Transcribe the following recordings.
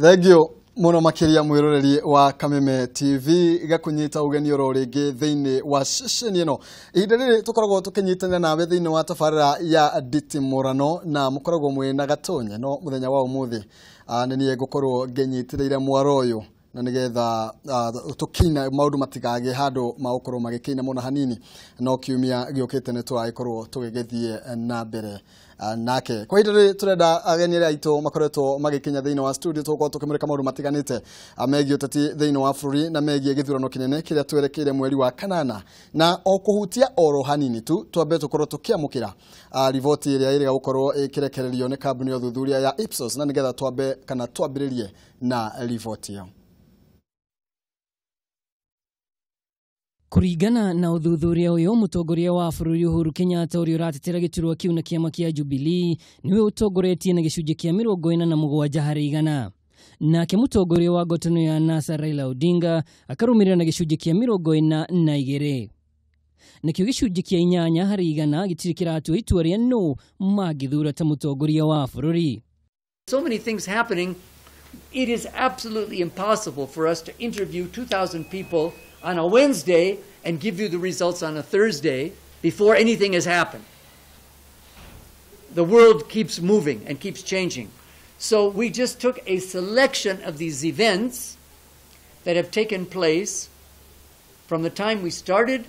Thank you muno makiria mwiroreri wa Kameme TV gakunyita ugeni oro ringi thiini wa session ino. Ihinda riri tukoragwo tukinyitanira nawe thiini wa tabarira ya Nditimũrano na mukoragwo mwina Gatonye no muthenya wa umuthi ni nie ngukorwo nginyitiriire mwaro uyu na nigetha tukina maundu matigage handu magukorwo magikina muno hanini no kiumia giukite ni turagikorwo tugigithie na mbere nake. Kwa ihinda riri turenda ageni aria aitu makoretwo magikinya thiini wa studio tugukorwo tukimurika maundu matiganite megie uteti thiini wa bururi na megie githurano kinene kiria twerekeire mweri wa kanana na o kuhutia oro hanini tu twambe tukorwo tukiamukira riboti iria iriga gukorwo ikirekererio ni kambuni ya uthuthuria ya Ipsos na nigetha twambe kana twambiririe na riboti iyo. Kuringana na uthuthuria uyu, mutongoria wa bururi Uhuru Kenyatta uria uratetera giturwa kiu na kiama kia Jubilee niwe utongoretie na gicunjĩ kia 47 harĩ igana. Nake mutongoria wa ngwatanĩro ya NASA Raila Odinga akarumirira na gicunjĩ kia 42. Nakĩo gĩcunjĩ kĩa 8 harĩ igana gĩtirĩ kĩratua itua rĩa nũ mangĩthura ta mutongoria wa bururi. So many things happening, it is absolutely impossible for us to interview 2,000 people on a Wednesday and give you the results on a Thursday before anything has happened. The world keeps moving and keeps changing. So we just took a selection of these events that have taken place from the time we started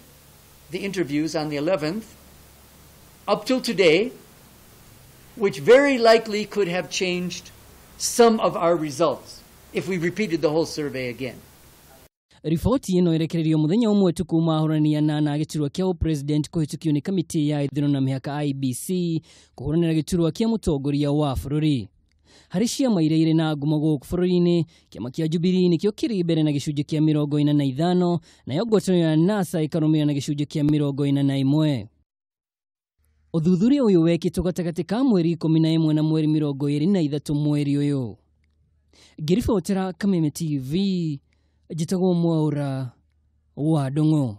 the interviews on the 11th up till today, which very likely could have changed some of our results if we repeated the whole survey again. Riboti ĩno ĩrekereirio mũthenya ũmwe tu kuma ahũrani anana a gĩturwa kĩa ũpresident kũhĩtũkio nĩ kamĩtĩ ya ithurano na mĩhaka IEBC kũhũranĩra gĩturwa kĩa mũtongoria wa bũrũri. Harĩ ciama iria irĩ na ngumo gũkũ bũrũri-inĩ, kĩama kĩa Jubilee nĩkĩo kĩrĩ mbere na gĩcunjĩ kĩa 45 nayo ngwatanĩro ya NASA ĩkarũmĩrĩra na gĩcunjĩ kĩa 41. Ũthuthuria ũyũ wekĩtwo gatagatĩ ka mweri 11 na mweri 23 mweri ũyũ. Ngĩribotera Kameme TV, njĩtagwo Mwaura wa Ndung'u.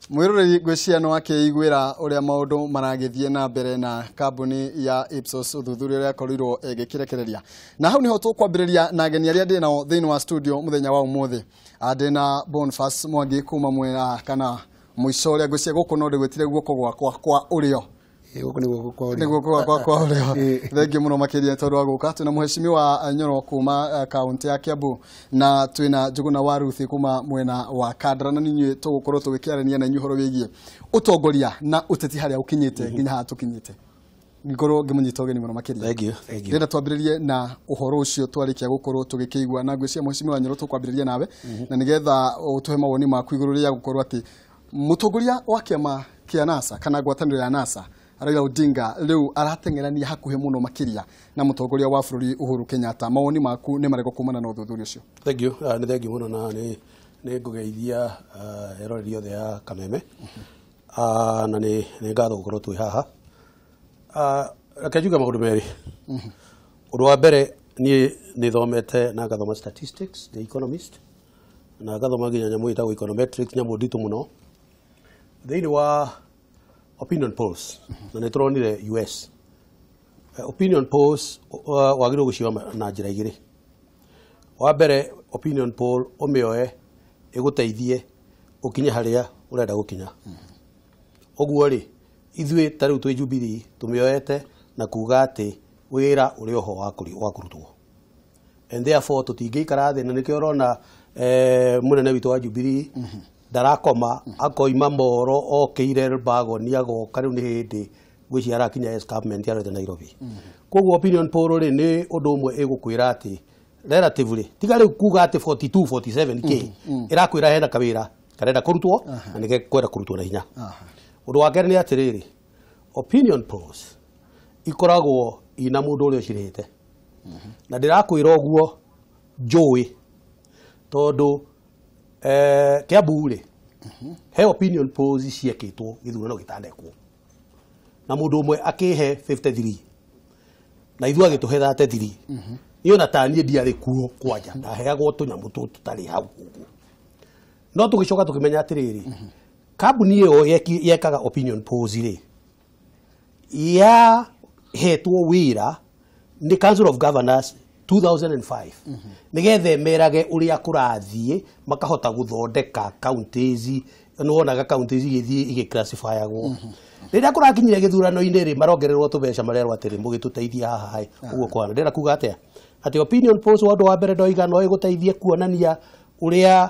Mwiroreri ngwĩciria no akĩiguĩra ũrĩa maũndũ maragĩthiĩ na mbere na kambuni ya Ipsos ũthuthuria ũrĩa akorirwo ĩgĩkĩrekereria. Na hau niho tũkwambĩrĩria na ageni arĩa ndĩ nao thĩinĩ wa studio mũthenya wa ũmũthĩ. Ndĩ na Boniface Mwangi kuma mwena kana mũico ũrĩa ngwĩciria gũkũ no ndĩgwĩtire guoko gwakwa kwa ũrĩo. Gũkũ nĩ guoko kwa ũrĩo. Nĩ guoko gwakwa kwa ũrĩo. Thengiũ mũno makĩria tondũ wa gũka. Twĩna mheshimiwa Nyoro kuma kaunti ya Kiambu na twĩna Njuguna wa Ruthi kuma mwena wa Kandara na ninyuĩ tũgũkorwo tũgĩkĩarania na inyuĩ ũhoro wĩgiĩ ũtongoria na ũteti harĩa ũkinyĩte nginya haha tũkinyĩte. Ngorwo ngĩmũnyita ũgeni mũno makĩria. Thank you, thank you. Ndĩrenda twambĩrĩrie na ũhoro ũcio twarĩkia gũkorwo tũgĩkĩigua na ngwĩciria mheshimiwa Nyoro tũkwambĩrĩria nawe na nĩgetha ũtũhe mawoni maku igũrũ rĩa gũkorwo atĩ mũtongoria wa kĩama kĩa NASA kana ngwatanĩro ya NASA Raila Odinga rĩu arateng'erania hakuhĩ mũno makĩria na mũtongoria wa bũrũri Uhuru Kenyatta. Mawoni maku nĩ marĩkũ kumana na ũthuthuria ũcio? Thank you. Nĩ thank you mũno na nĩ ngũgeithia eroreri othe a Kameme. Na nĩ ngatho gũkorwo twĩ haha. Reke njuge maũndũ merĩ. Ũndũ wa mbere niĩ nĩ thomete na ngathoma statistics, the economist, na ngathoma nginya nyamũ ĩtagwo econometrics, nyamũ nditũ mũno. Thĩinĩ wa opinion polls, na nĩ tũronire US. Opinion polls wagĩrĩirwo gũcioya na njĩra igĩrĩ. Wa mbere opinion poll ũmĩoe ĩgũteithie ũkinye harĩa ũrenda gũkinya. Ũguo rĩ, ithuĩ ta rĩu twĩ Jubilee tũmĩoete na kuga atĩ wĩra ũrĩ oho wa kũrutwo. And therefore tũtingĩikara thĩ na nĩkĩo ũrona mũnene witũ wa Jubilee ndarakoma akoima moro okĩire bagoni agoka rĩu nĩ hĩndĩ ngwĩciria arakinya escarpment arorete Nairobi. Koguo opinion poll rĩ nĩ ũndũ ũmwe ĩgũkwĩra atĩ relatively tiga rĩu kuga atĩ 42 47 k ĩrakwĩra hena kawĩra karenda kũrutwo na nĩgekwenda kũrutwo na hinya. Ũndũ wa kerĩ nĩ atĩrĩrĩ, opinion polls ikoragwo ina mũndũ ũrĩa ũcirĩhĩte. Na ndĩrakwĩra ũguo njũĩ tondũ Kiambu rĩ he opinion polls ciekĩtwo gĩthurano gĩtanekwo na mũndũ ũmwe akĩhe 53 na ithuĩ agĩtũhe 33. Niĩ ona ta niĩ ndiarĩ kuo kwanja ndaheagwo tũnyamũ tũtũ tũtarĩ hau ũguo. No tũgĩcoka tũkĩmenya atĩrĩrĩ, kambuni ĩyo yekaga opinion polls rĩ yahetwo wĩra Nĩ Council of Governors 2005 nigetha merage uria kurathie makahota guthondeka counties. Nĩwonaga counties igĩthiĩ igĩclassifyagwo. Rĩrĩa kũrakinyire gĩthurano-inĩ rĩ, marongererwo tũbeca, marerwo atĩrĩ, mũgĩtũteithia haha ũguo kwana. Ndĩrenda kuga atĩa? Atĩ opinion polls, ũndũ wa mbere ndoiga no ĩgũteithie kuonania ũrĩa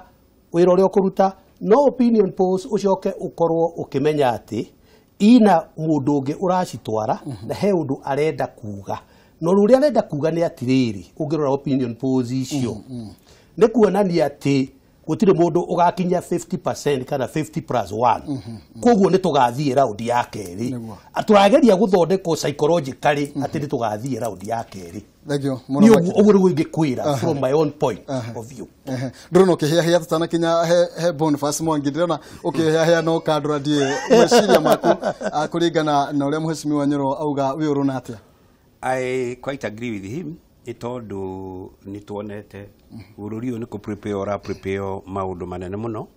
wĩra ũrĩa ũkũruta, no opinion polls ũcoke ũkorwo ũkĩmenya atĩ ina mũndũ ũngĩ ũracitwara na he ũndũ arenda kuga, no ũrĩa arenda kuga nĩ atĩrĩrĩ, ũngĩrora opinion polls icio nĩ kuonania atĩ gũtirĩ mũndũ ũgakinya 50% kana 50 plus 1, koguo nĩ tũgathiĩ raundi ya kerĩ. Tũrageria gũthondekwo psychologically atĩ nĩ tũgathiĩ raundi ya kerĩ. Thank you. Nĩ ũguo nĩguo ingĩkwĩra from my own point of view. Ndĩrona ũkĩhĩahĩa tũtanakinya he Boniface Mwangi, ndĩrona ũkĩhĩahĩa no kandũra ndiĩ meciria maku kũringana na ũrĩa Mheshimiwa Nyoro auga wĩ ũrona atĩa? I quite agree with him, nĩ tondũ nĩ tuonete bũrũri ũyũ nĩ kũ prepare ũra prepare maũndũ manene mũno,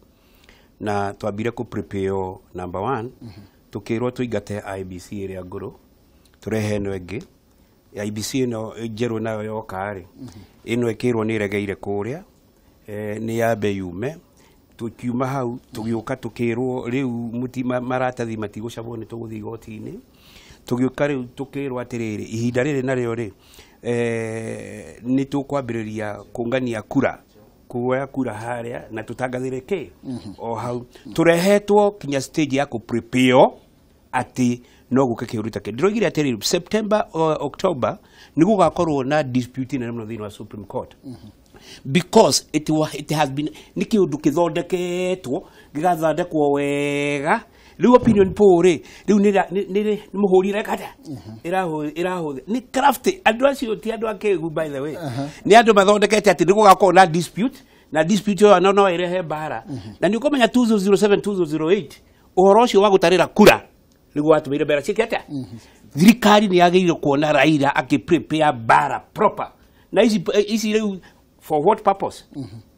na twambire kũ prepare number one, tũkĩrwo tũingate IEBC ĩrĩa ngũrũ, tũrehe ĩno ĩngĩ. IEBC ĩno njerũ nayo yoka rĩ, ĩno ĩkĩrwo nĩ ĩregeire kũrĩa, nĩ yambe yume. Tũkiuma hau tũgĩũka tũkĩrwo rĩu maratathi matigũcabwo, nĩ tũgũthiĩ igoti-inĩ. Tũgĩũka rĩu tũkĩrwo atĩrĩrĩ, ihinda rĩrĩ narĩo rĩ, nĩ tũkwambĩrĩria kũngania kura, kuoya kura harĩa na tũtangathĩre kĩ o hau. Tũrehetwo kinya stage ya kũ prepare atĩ no gũke kĩũndũ ta kĩu. Ndĩroigire atĩrĩrĩ, September or October nĩ gũgakorwo na dispute nene mũno thĩinĩ wa Supreme Court, because it has been nĩ kĩũndũ kĩthondeketwo, gĩgathondekwo wega. Rĩu opinion poll rĩ, rĩu nĩ mũhũri ĩreka atĩa, ĩrahũthĩ nĩ craft. Andũ acio ti andũ akĩgu, by the way, nĩ andũ mathondekete atĩ nĩ gũgakorwo na dispute, na dispute ĩyo no ĩrehe mbara. Na nĩ ũkũmenya 2007 2008 ũhoro ũcio wa gũtarĩra kura nĩguo watũmĩire mbera ciĩke atĩa. Thirikari nĩ yagĩrĩirwo kuona Raila akĩ prepare mbara proper na ici rĩu. For what purpose?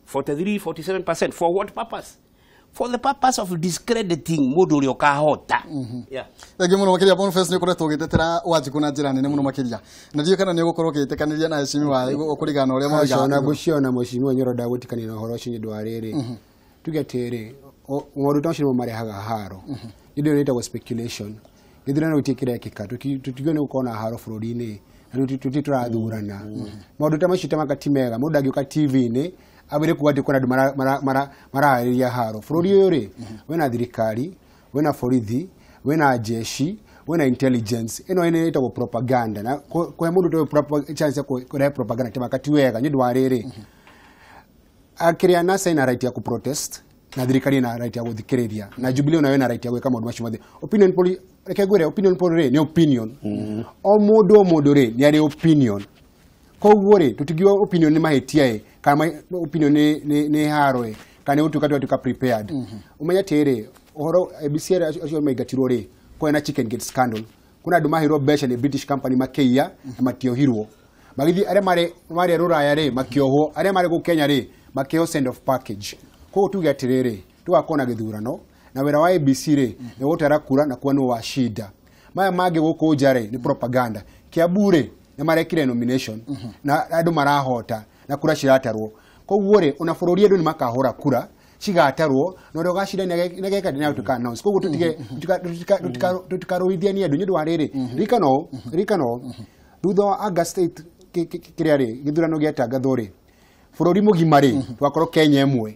43 47%, for what purpose? For the purpose of discrediting mũndũ ũrĩa ũkahota. Yeah. Thengiũ mũno makĩria, Boniface. Nĩ ũkoretwo ũgĩtetera Wanjikũ na njĩra nene mũno makĩria, na ndiũĩ kana nĩ ũgũkorwo ũgĩtĩkanĩria na heshimiwa kũringana na ũrĩa Aca, ona moiga. Ngwĩciria mheshimiwa Nyoro ndagwĩtĩkania na ũhoro ũcio, nĩ ũndũ wa rĩrĩ, tuge atĩrĩ, maũndũ ta macio nĩmo marehaga haro. Nĩ ũndũ ĩtagwo speculation. Gĩthurano gĩtirĩ kĩrekĩka, tũtigiũĩ nĩ gũkorwo na haro bũrũri-inĩ, na tũtirĩ tũrathurana. Maũndũ ta macio ta maka ti mega. Mũndũ angĩũka TV-inĩ ambĩrĩrie kuga atĩ kwĩna andũ maraharĩria haro bũrũri ũyũ rĩ, wĩna thirikari, wĩna borithi, wĩna jeshi, wĩna intelligence. Ĩno ĩno ĩtagwo propaganda, na kũhe mũndũ ta ũyũ chance ya kũrehe propaganda ti maka ti wega, nĩ ũndũ wa rĩrĩ, akĩrĩa NASA ina right ya ku protest, na thirikari ina right ya gũthikĩrĩria, na Jubilee onayo ina right ya gwĩka maũndũ macio mothe. Opinion poll, reke ngwĩre, opinion poll rĩ, nĩ opinion. O mũndũ o mũndũ rĩ, nĩ arĩ opinion. Koguo rĩ, tũtingiuga opinion nĩ mahĩtia ĩ, kana opinion nĩ haro ĩ, kana nĩ gũtuĩka twatuĩka prepared. Ũmenye atĩrĩ, ũhoro IEBC acio maingatirwo rĩ, kwĩna na chicken gate scandal. Kuna andũ maheirwo mbeca nĩ British company makĩiya na matiohirwo, magĩthiĩ arĩa marĩ rũraya rĩ makĩohwo, arĩa marĩ gũkũ Kenya rĩ makĩheo send off package. Koguo tuge atĩrĩrĩ, tũgakorwo na gĩthurano, na wĩra wa IEBC rĩ nĩ gũtara kura na kuona nũ washinda. Maya mangĩ gũkũ nja rĩ nĩ propaganda. Kiambu rĩ nĩ marekire nomination na andũ marahota na kura ciratarwo. Koguo rĩ, ona bũrũri andũ nĩ makahũra kura cigatarwo, na ũrĩa ũgacinda nĩageka nĩ agatuĩka announce. Koguo tutige tutikarũithianie andũ, nĩ ũndũ wa rĩrĩ, ririkano thutha wa August 8 kĩrĩa rĩ gĩthurano gĩatangathwo rĩ, bũrũri mũgima rĩ twakorwo Kenya ĩmwe,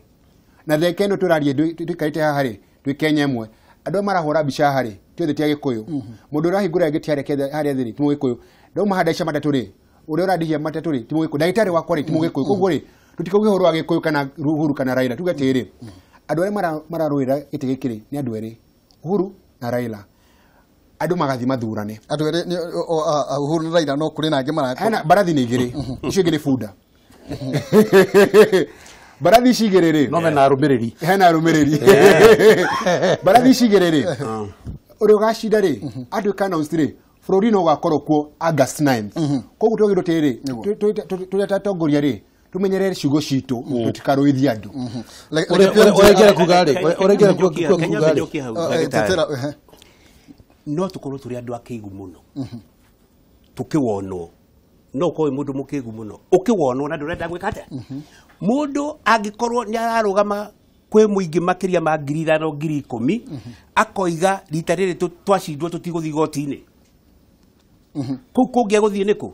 na theke ĩno tũraria tũikarĩte haha rĩ twĩ Kenya ĩmwe. Andũ aya marahũra mbica haha rĩ ti othe ti Agĩkũyũ. Mũndũ ũrahingũra gĩti harĩa harĩa thĩ rĩ ti Mũgĩkũyũ. Ndauma handaica matatũ rĩ, ũrĩa ũrandĩhia matatũ rĩ ti Mũgĩkũyũ. Ndagĩtarĩ wakwa rĩ ti Mũgĩkũyũ. Koguo rĩ, tũtikauge ũhoro wa Gĩkũyũ kana Uhuru kana Raila. Tuge atĩrĩrĩ, andũ arĩa mararũĩra gĩtĩ gĩkĩ rĩ nĩ andũ erĩ, Uhuru na Raila. Andũ magathiĩ mathurane. Andũ erĩ nĩ Uhuru na Raila, no kũrĩ na angĩ mara Hena mbarathi nĩ igĩrĩ, icio ingĩ nĩ bunda. Mbarathi ici igĩrĩ rĩ no mena arũmĩrĩri. Hena arũmĩrĩri. Mbarathi ici igĩrĩ rĩ, ũrĩa ũgacinda rĩ atuĩka announced rĩ, bũrũri no ũgakorwo kuo August 9. Koguo twagĩrĩirwo atĩrĩrĩ, tũrĩa tatongoria rĩ tũmenyerere ciugo citũ, tũtikarũithie andũ. Ũrengera kuga rĩ, ũrengera kuga Kenya rĩ njokie hau, ndagĩtarĩ. Tetera ehe. No tũkorwo tũrĩ andũ akĩgu mũno tũkĩwonwo. No ũkorwo wĩ mũndũ mũkĩgu mũno ũkĩwonwo na ndũrenda gwĩka atĩa. Mũndũ angĩkorwo nĩ ararũgama kwĩ mũingĩ makĩria ma 5,000 10,000 akoiga rita rĩrĩ twacindwo tũtigũthiĩ igoti-inĩ. Kũu kũngĩ egũthiĩ nĩkũ?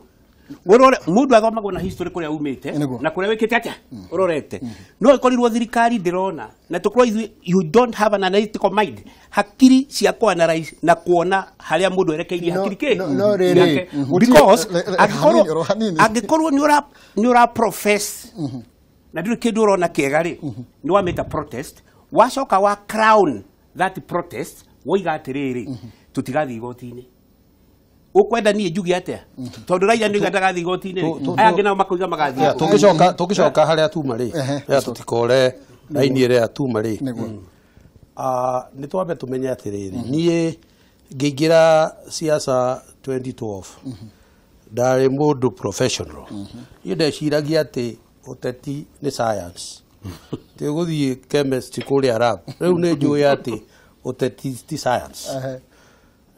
Ũrore mũndũ athomagwo na history kũrĩa umĩte na kũrĩa wĩkĩte atĩa ũrorete. No ĩkorirwo thirikari ndĩrona na tũkorwo ithuĩ you don't have an analytical mind, hakiri cia kũ analyze na kuona harĩa mũndũ erekeirie hakiri kĩ. No rĩrĩ because angĩkorwo nĩ ũra profess na ndũrĩ kĩndũ ũrona kĩega rĩ, nĩ wamĩta protest, wacoka wa crown that protest woiga atĩrĩrĩ tũtigathiĩ igoti-inĩ. Ukwenda niĩ njuge atĩa tondũ Raila nĩ ndatagathi igoti-inĩ aya angĩ nao makoiga magathiĩ. Tũngĩcoka harĩa tuma rĩ, tũtikore raini ĩrĩa tuma rĩ, nĩ twambe tũmenye atĩrĩrĩ, niĩ ngĩingĩra siasa 2012 ndarĩ mũndũ professional. Niĩ ndeciragia atĩ ũteti nĩ science, ti gũthiĩ chemistry kũrĩa lab. Rĩu nĩ njũĩ atĩ ũteti ti science.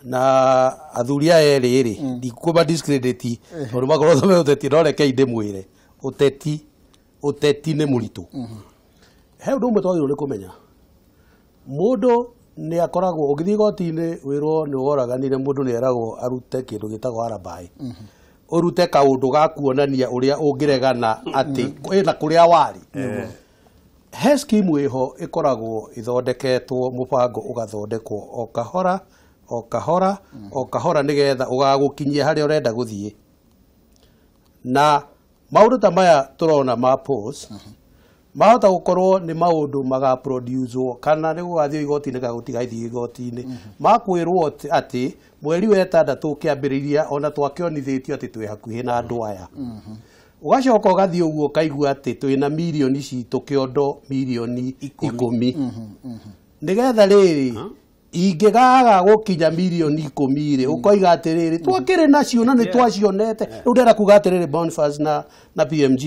Na athuri aya erĩ rĩ, ndikũma discredit tondũ makorwo thome ũteti, no rekei ndĩmwĩre ũteti nĩ mũritũ. He ũndũ ũmwe twagĩrĩirwo nĩ kũmenya, mũndũ nĩ akoragwo ũngĩthiĩ igoti-inĩ wĩrwo nĩ woraganire, mũndũ nĩ eragwo arute kĩndũ gĩtagwo arabai, ũrute kaũndũ ga kuonania ũrĩa ũngĩregana atĩ ĩna kũrĩa warĩ. He scheme ĩho ĩkoragwo ĩthondeketwo, mũbango ũgathondekwo o kahora o kahora o kahora nĩgetha ũgagũkinyia harĩa ũrenda gũthiĩ. Na maũndũ ta maya tũrona ma polls mahota gũkorwo nĩ maũndũ magaproducewo kana nĩ gũgathiĩ igoti-inĩ kana gũtigathiĩ igoti-inĩ, makwĩrwo atĩ mweri wa ĩtandatũ ũkĩambĩrĩria ona twakĩonithĩtio atĩ twĩ hakuhĩ na andũ aya. Ũgacoka ũgathiĩ ũguo ũkaigua atĩ twĩna mirioni citũ kĩondo mirioni 10 nĩgetha rĩrĩ ingĩgaga gũkinya mirioni 10 rĩ, ũkoiga atĩrĩrĩ twakĩrĩ nacio na nĩ twacionete. Rĩu ndĩrenda kuga atĩrĩrĩ Boniface na PMG,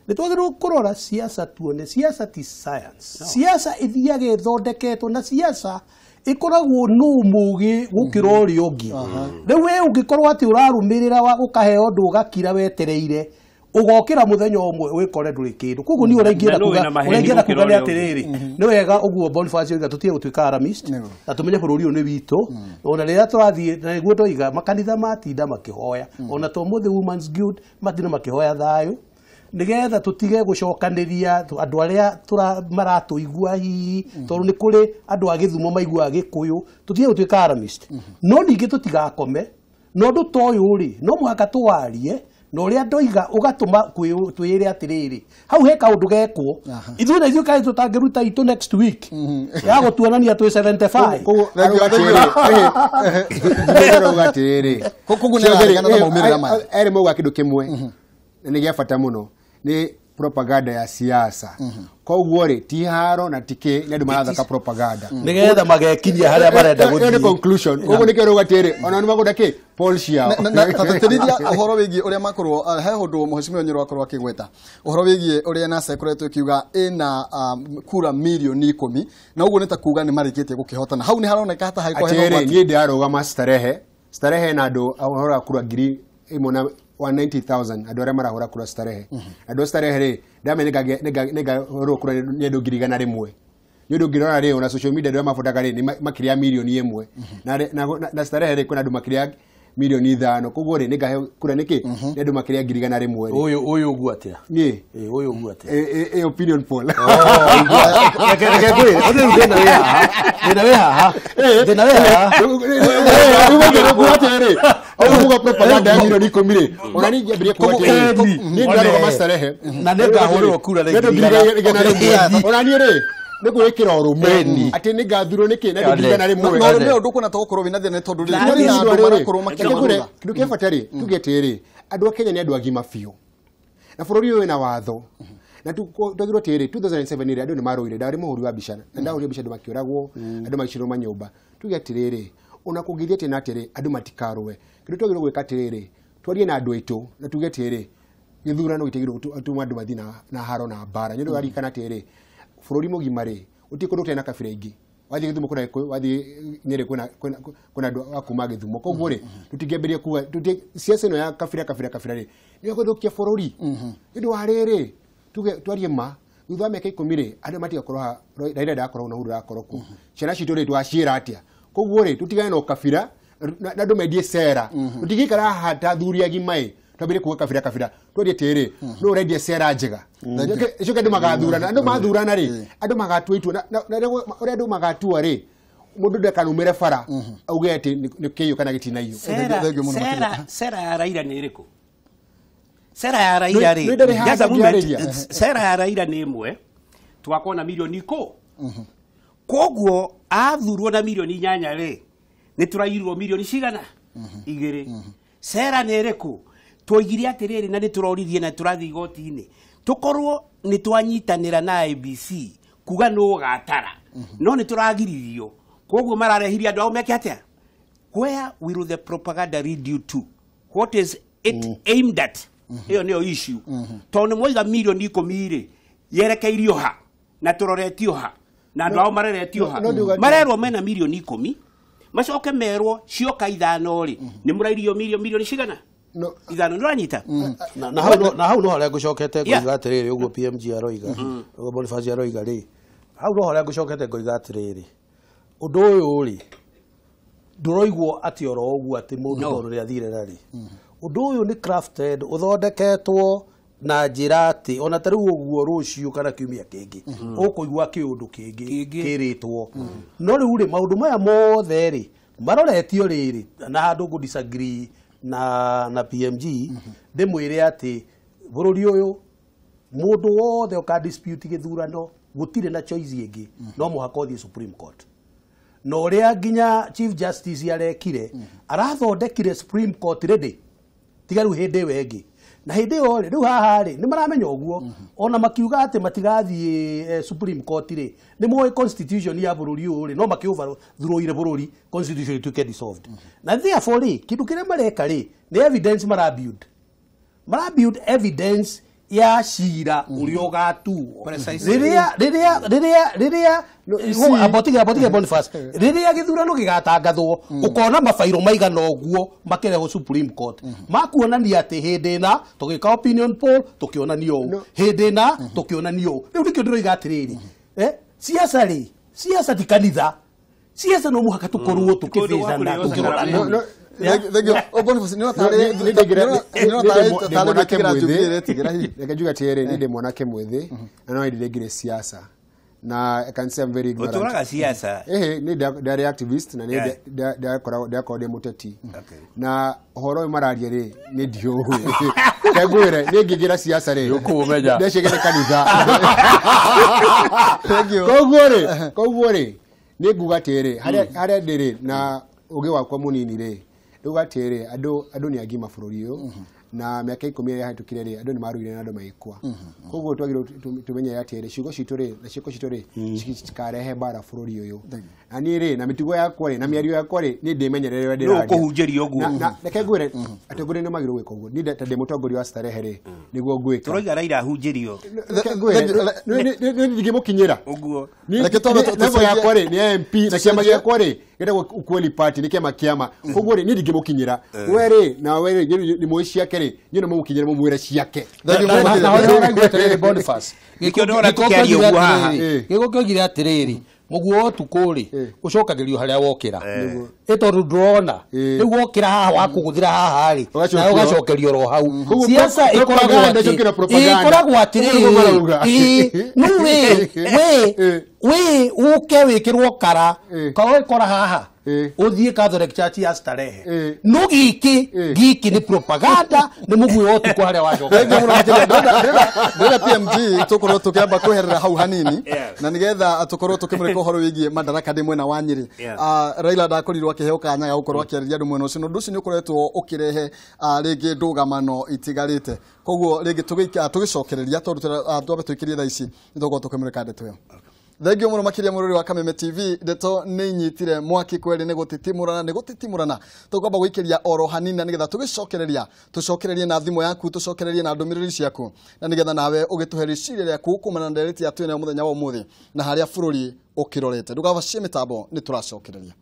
nĩ twagĩrĩirwo kũrora siasa tuone siasa ti science. Siasa ĩthiaga ĩthondeketwo na siasa ĩkoragwo nũ mũgĩ gũkĩra ũrĩa ũngĩ. Rĩu we ũngĩkorwo atĩ ũrarũmĩrĩra ũkaheo ũndũ ũgakira wetereire ũgokĩra mũthenya ũmwe wĩkore ndũrĩ kĩndũ. Koguo niĩ ũrĩa ingĩenda kuga nĩ atĩrĩrĩ, nĩ wega ũguo Boniface oiga tũtige gũtuĩka alarmist na tũmenye bũrũri ũyũ nĩ witũ. Ona rĩrĩa tũrathiĩ na nĩguo ndoiga makanitha matinda makĩhoya, ona to ũmũthĩ Women's Guild matinda makĩhoya thayũ nĩgetha tũtige gũcokanĩria andũ arĩa maratũigua hihi, tondũ nĩ kũrĩ andũ a Gĩthumo maiguaga Gĩkũyũ, tũtige gũtuĩka alarmist. No ningĩ tũtigakome na ũndũ ta ũyũ rĩ, no mũhaka tũwarie na ũrĩa ndoiga ũgatũma twĩre atĩrĩrĩ hau he kaũndũ gekwo ithuĩ na ithuĩ kaĩ tũtangĩruta itũ next week ya gũtuonania twĩ 75. Koguo nĩ araregana na maumĩrĩra maya. Erĩ mauga kĩndũ kĩmwe na nĩ gĩa bata mũno, nĩ propaganda ya siasa. Koguo rĩ ti haro na ti kĩ, nĩ andũ marathaka propaganda nĩgetha magekinyia harĩa marenda gũthiĩ. Nĩ conclusion. Koguo nĩkĩo rauga atĩrĩ ona nĩ magũnda kĩ poll ciao. Na tũtĩrithia ũhoro wĩgiĩ ũrĩa makorwo he ũndũ mheshimiwa Nyoro akorwo akĩgweta ũhoro wĩgiĩ ũrĩa NASA ĩkoretwo ĩkiuga ĩna kura mirioni 10 na ũguo nĩ ta kuga nĩ marĩkĩtie gũkĩhotana. Hau nĩ haroneka ta hagĩkorwo hena ũgwati. Atĩrĩ niĩ ndĩrarũgama Starehe na andũ ahũraga kura 1,000 190,000 andũ arĩa marahũra kura Starehe. Andũ a Starehe rĩ ndamenya nĩngahũrwo kura nĩ andũ 100,000. Nĩ ũndũ ngĩrora rĩ ona social media andũ arĩa mabotaga rĩ nĩ makĩria mirioni 1 na Starehe rĩ kwĩna andũ makĩria mirioni 5. Koguo rĩ nĩngaheo kura nĩkĩ nĩ andũ makĩria 100,000 rĩ. Ũyũ ũguo atĩa? Niĩ ũyũ ũguo atĩa? Ĩ opinion poll. Reke ngwĩre, ũndũ rĩu thĩna wĩ haha. Thĩna wĩ haha. Thĩna wĩ haha. Rĩu ũguo atĩrĩ, ũguo propaganda ya mirioni 10 rĩ, ona niĩ ngĩambĩrĩria kuga atĩrĩ, niĩ ndĩrarũgama Starehe na nĩngahũrĩrwo kura nĩ andũ 100,000. Ona niĩ rĩ nĩ gwĩkĩra ũrũme atĩ nĩngathurwo nĩkĩ na andũ 100,000. No ũrũme ũyũ ndũkuona ta gũkorwo wĩna thĩna nĩ tondũ rĩrĩ kũrĩ na andũ marakorwo makĩrũga. Kĩndũ kĩa bata rĩ tuge atĩrĩ, andũ a Kenya nĩ andũ agima biũ na bũrũri ũyũ wĩna watho na twagĩrwo atĩrĩ 2007 rĩ andũ nĩ marũire, ndarĩ mũhũri wa mbica na ndahũrire mbica andũ makĩũragwo, andũ magĩcinwo manyũmba. Tuge atĩrĩrĩ ona kũngĩthiĩ atĩ na atĩrĩ andũ matikarũe, kĩndũ twagĩrĩirwo gwĩka atĩrĩrĩ twarie na andũ aitũ na tuge atĩrĩ gĩthurano gĩtiagĩrĩirwo gũtũma andũ mathiĩ na haro na mbara. Nĩ ũndũ waririkana atĩrĩ bũrũri mũgima rĩ gũtirĩ kũndũ gũtarĩ na kabira ingĩ Wathiĩ Gĩthumo kwĩna Gĩkũyũ, wathiĩ Nyĩrĩ kwĩna andũ a kuma Gĩthumo. Koguo rĩ, tũtingĩambĩrĩria kuga siasa ĩno ya kabira kabira kabira rĩ, nĩ gũthũkia bũrũri. Nĩ ũndũ wa rĩrĩ, tuge twarie ma, thutha wa mĩaka 10 rĩ, andũ matigakorwo haha, Raila ndagakorwo na Uhuru ndagakorwo kuo. Ciana citũ rĩ, tũgaciĩra atĩa? Koguo rĩ, tũtigane na ũkabira na andũ mendie cera. Tũtingĩikara haha ta athuri agima ĩ, twambĩrĩrie kuga kabira kabira. Twarie atĩrĩrĩ, nũ ũrendia cera njega? Icoke andũ magathurana, andũ mathurana rĩ, andũ magatua itua, na ũrĩa andũ magatua rĩ, mũndũ ndakanumĩre bara auge atĩ nĩ kĩiyũ kana gĩtinaiyũ. Sera ya Raila nĩ ĩrĩkũ? Sera ya Raila rĩ, just a moment, sera ya Raila nĩ ĩmwe, tũgakorwo na milioni 10. Koguo athurwo na milioni 8 rĩ, nĩ tũrairwo milioni cigana? 2. Sera nĩ ĩrĩkũ? Twoigire atĩrĩrĩ na nĩ tũroririe na tũrathiĩ igoti-inĩ, tũkorwo nĩ twanyitanĩra na IEBC kuga nũ ũgatara, no nĩ tũragiririo. Koguo mararehirie andũ ao meke atĩa? Where will the propaganda lead you to? What is it aimed at? Ĩyo nĩyo issue. Tondũ nĩ mwoiga milioni 10 rĩ, yerekeirio ha na tũroretio ha na andũ ao mareretio ha. Marerwo mena milioni 10, macoke merwo cioka 5 rĩ, nĩ mũrairio milioni cigana? Ithano nĩũranyita? Na hau no harĩa ngũcokete ngoiga atĩrĩrĩ, ũguo PMG aroiga, ũguo Boniface aroiga rĩ, hau no harĩa ngũcokete ngoiga atĩrĩrĩ, ũndũ ũyũ rĩ, ndũroigwo atĩ oro ũguo atĩ mũndũ tondũ nĩathire rarĩ. Ũndũ ũyũ nĩ crafted, ũthondeketwo na njĩra atĩ ona ta rĩu ũguo rũciũ kana kiumia kĩngĩ ũkũigua kĩũndũ kĩngĩ kĩrĩtwo. No rĩu rĩ, maũndũ maya mothe rĩ maroretio rĩrĩ, na handũ ngũ disagree na PMG, ndĩmwĩre atĩ bũrũri ũyũ mũndũ wothe ũka dispute gĩthurano gũtirĩ na choice ĩngĩ, no mũhaka ũthiĩ Supreme Court. Na ũrĩa nginya Chief Justice arekire, arathondekire Supreme Court ready tiga rĩu hĩndĩ ĩyo ĩngĩ. Na hĩndĩ ĩyo rĩ, rĩu haha rĩ, nĩ maramenya ũguo, ona makiuga atĩ matigathiĩ Supreme Court rĩ, nĩ moĩ constitution ya bũrũri ũyũ rĩ, no makĩũvathũrũire bũrũri constitution ĩtuĩke dissolved. Na therefore rĩ, kĩndũ kĩrĩa mareka rĩ, nĩ evidence marabuild. Marabuild evidence ya cira ũrĩa ũgatuo. Rĩrĩa abotige Boniface, rĩrĩa gĩthurano gĩgatangathwo, ũkona mabairo maigana ũguo makĩrehwo Supreme Court, makuonania atĩ hĩndĩ ĩna tũgĩka opinion poll tũkĩonania ũũ, hĩndĩ ĩna tũkĩonania ũũ. Rĩu nĩkĩo ndĩroiga atĩrĩrĩ, siasa rĩ, siasa ti kanitha, siasa no mũhaka tũkorwo tũkĩbĩcana tũkĩrorana. Reke njuge atĩrĩrĩ, niĩ ndĩ mwanake mwĩthĩ na no ndĩraingĩre siasa, na I can say I'm very ignorant. Ũtũraga siasa? Ĩhĩ, niĩ ndarĩ activist na niĩ ndakoragwo ndĩ mũteti. Na ũhoro ũyũ mararia rĩ, niĩ ndiũĩ. Reke ngwĩre, niĩ ngĩingĩra siasa rĩ, ndecigĩre kanitha. Koguo rĩ, niĩ nguga atĩrĩrĩ, harĩa ndĩ rĩ, na ũgĩ wakwa mũnini rĩ, nduga atĩrĩrĩ, andũ nĩ agima bũrũri ũyũ, na mĩaka 10 ĩrĩa yahĩtũkire rĩ, andũ nĩ maruire na andũ magĩkua. Koguo twagĩrĩirwo tũmenye atĩrĩrĩ, ciugo citũ rĩ na ciĩko citũ rĩ citikarehe mbara bũrũri ũyũ. Na niĩ rĩ, na mĩtugo yakwa rĩ, na mĩario yakwa rĩ, niĩ ndĩmenyerere ũrĩa ndĩraria. Nũ ũkũhunjĩria ũguo? Reke ngwĩre, atongoria nĩ magĩrĩirwo gwĩka ũguo. Niĩ ta ndĩ mũtongoria wa Starehe rĩ, nĩguo ngwĩka. Tũroiga Raila ahunjĩrio. Reke ngwĩre, niĩ ndingĩmũkinyĩra. Ũguo. Level yakwa rĩ, nĩ MP, na kĩama gĩakwa rĩ, gĩtagwo Ukweli Party, nĩ kĩama kĩama. Koguo rĩ, niĩ ndingĩmũkinyĩra. We rĩ, na we rĩ, nĩ mũĩ ciake rĩ, niĩ no mũmũkinyĩre mũmwĩre ciake. Gĩko kĩoigire atĩrĩrĩ, mũguo ũtukũ rĩ, ũcokagĩrio harĩa wokĩra. Ĩ tondũ ndũrona, rĩu wokĩra haha wakũgũthĩra haha rĩ, nawe ũgacokerio oro hau. Siasa ĩkoragwo atĩrĩrĩ, no we ũke wĩkĩrwo kara, kara haha, ũthiĩ Catholic Church ya Starehe. No gĩkĩ nĩ propaganda, nĩ mũguĩ wa ũtukũ harĩa wacoka. Ndĩrenda PMG tũkorwo tũkĩamba kweherera hau hanini, na nĩgetha tũkorwo tũkĩmũrĩka ũhoro wĩgiĩ Madaraka ndĩ mwena wa Nyĩrĩ. Raila ndakorirwo akĩheo kanya ga gũkorwo akĩarĩria andũ mwena ũcio, na ũndũ ũcio nĩ ũkoretwo ũkĩrehe rĩngĩ ndũgamano itigarĩte. Koguo rĩngĩ tũgĩcokereria tondũ twambe tũikĩrie thaa ici nĩ tũgũkorwo tũkĩmũrĩka ndeto ĩyo. Thengio muno makiria mururi wa Kameme TV. Ndeto nĩ inyitire mwaki kweri nĩ gũtitimũrana nĩ gũtitimũrana. Tũkwamba gũikĩria oro hanini na nĩgetha tũgĩcokereria tũcokererie na thimũ yaku tũcokererie na ndũmĩrĩri ciaku na nĩgetha nawe ũgĩtũhe rĩciria rĩaku kumana na ndereti ya twĩnayo mũthenya wa ũmũthĩ na harĩa bũrũri ũkĩrorete. Ndũgabacie mĩtambo nĩ tũracokereria.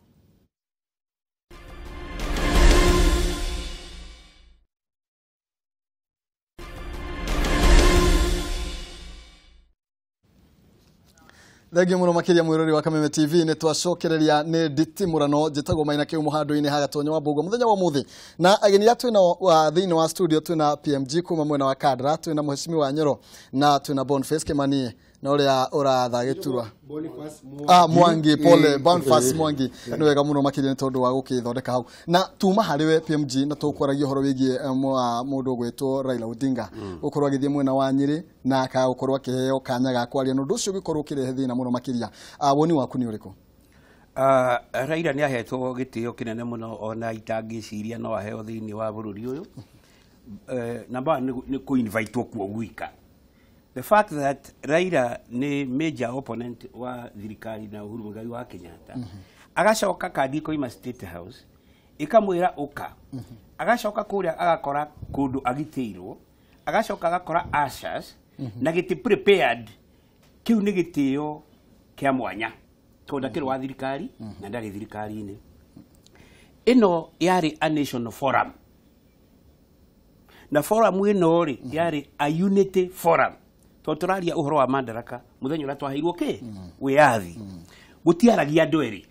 Thengio muno makiria mwirori wa Kameme TV. Nĩ twacokereria nĩ nditimũrano. Njĩtagwo Maina Kĩu mũhandũ-inĩ ha Gatonyo wa Mbũgua mũthenya wa ũmũthĩ na ageni arĩa twĩnao thĩinĩ wa studio twĩna PMG kuma mwena wa Kandara, twĩna Mheshimiwa Nyoro na twĩna Boniface Kimani na ũrĩa ũratha gĩturwa Mwangi, pole Boniface Mwangi. Nĩ wega mũno makĩria nĩ tondũ wa gũkĩthondeka hau na tuma harĩ we PMG na tũkwaragia ũhoro wĩgiĩ mũndũ ũgwĩtwo Raila Odinga gũkorwo agĩthiĩ mwena wa Nyĩrĩ na gũkorwo akĩheo kanya ga kwaria na ũndũ ũcio ũgĩkorwo ũkĩrehe thĩna mũno makĩria. Woni waku nĩ ũrĩkũ? Raila nĩ ahetwo gĩtĩo kĩnene mũno ona itangĩciria no aheo thĩinĩ wa bũrũri ũyũ. Namba nĩ kũ-invitewo kuo gwika. The fact that Raila ni major opponent wa thirikari na Uhuru Muigai wa Kenyatta. Agacoka kandi koima State House ikamwira uka. Agacoka kuria agakora kundu agiteirwo, agacoka agakora ushers na giti prepared kiu ni gitio kia mwanya tondu akiri wa thirikari na ndari thirikari-ini. Ino yari a national forum na forum ino ri yari a unity forum. Tondũ tũraria ũhoro wa madaraka mũthenya ũrĩa twaheirwo kĩ wĩyathi gũtiaragia andũ erĩ.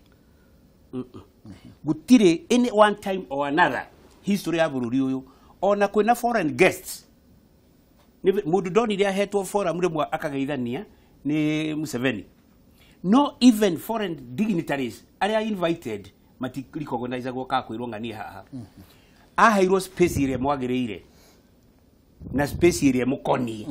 Gũtirĩ any one time or another history ya bũrũri ũyũ ona kwĩna foreign guests mũndũ ndonire ahetwo forum rĩmwe akageithania nĩ Museveni. No even foreign dignitaries arĩa invited matirecognizagwo ka kwĩrwo ng'ania haha. Aheirwo space ĩrĩa mwagĩrĩire na space ĩrĩa mũkoniĩ.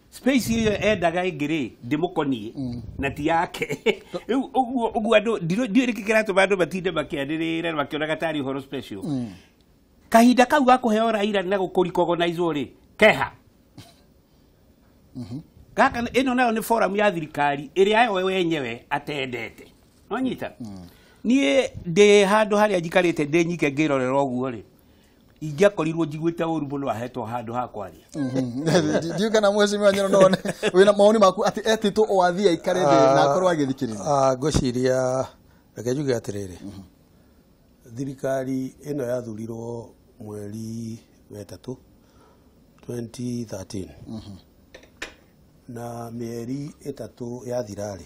Space ĩyo endaga ĩngĩ rĩ ndĩmũkoniĩ na ti yake. Rĩu ũguo ũguo andũ ndiũĩ nĩkĩ kĩratũma andũ matinde makĩanĩrĩra makĩonaga tarĩ ũhoro special. Kahinda kau ga kũheo Raila na gũkũ-recognizwo rĩ keha. Gaka ĩno nayo nĩ forum ya thirikari ĩrĩa we wenyewe atendete. Nonyita? Niĩ ndĩ handũ harĩa njikarĩte ndĩ nyike ngĩrorera ũguo rĩ ingĩakorirwo njiguĩte ũru mũno ahetwo handũ ha kwaria. Ndiũĩ kana Mheshimiwa Nyoro no one wĩna mawoni maku atĩ etĩtwo o athiĩ aikare thĩ na akorwo agĩthikĩrĩria. Ngwĩciria reke njuge atĩrĩrĩ, thirikari ĩno yathurirwo mweri wa ĩtatũ 2013 na mĩeri ĩtatũ yathira-rĩ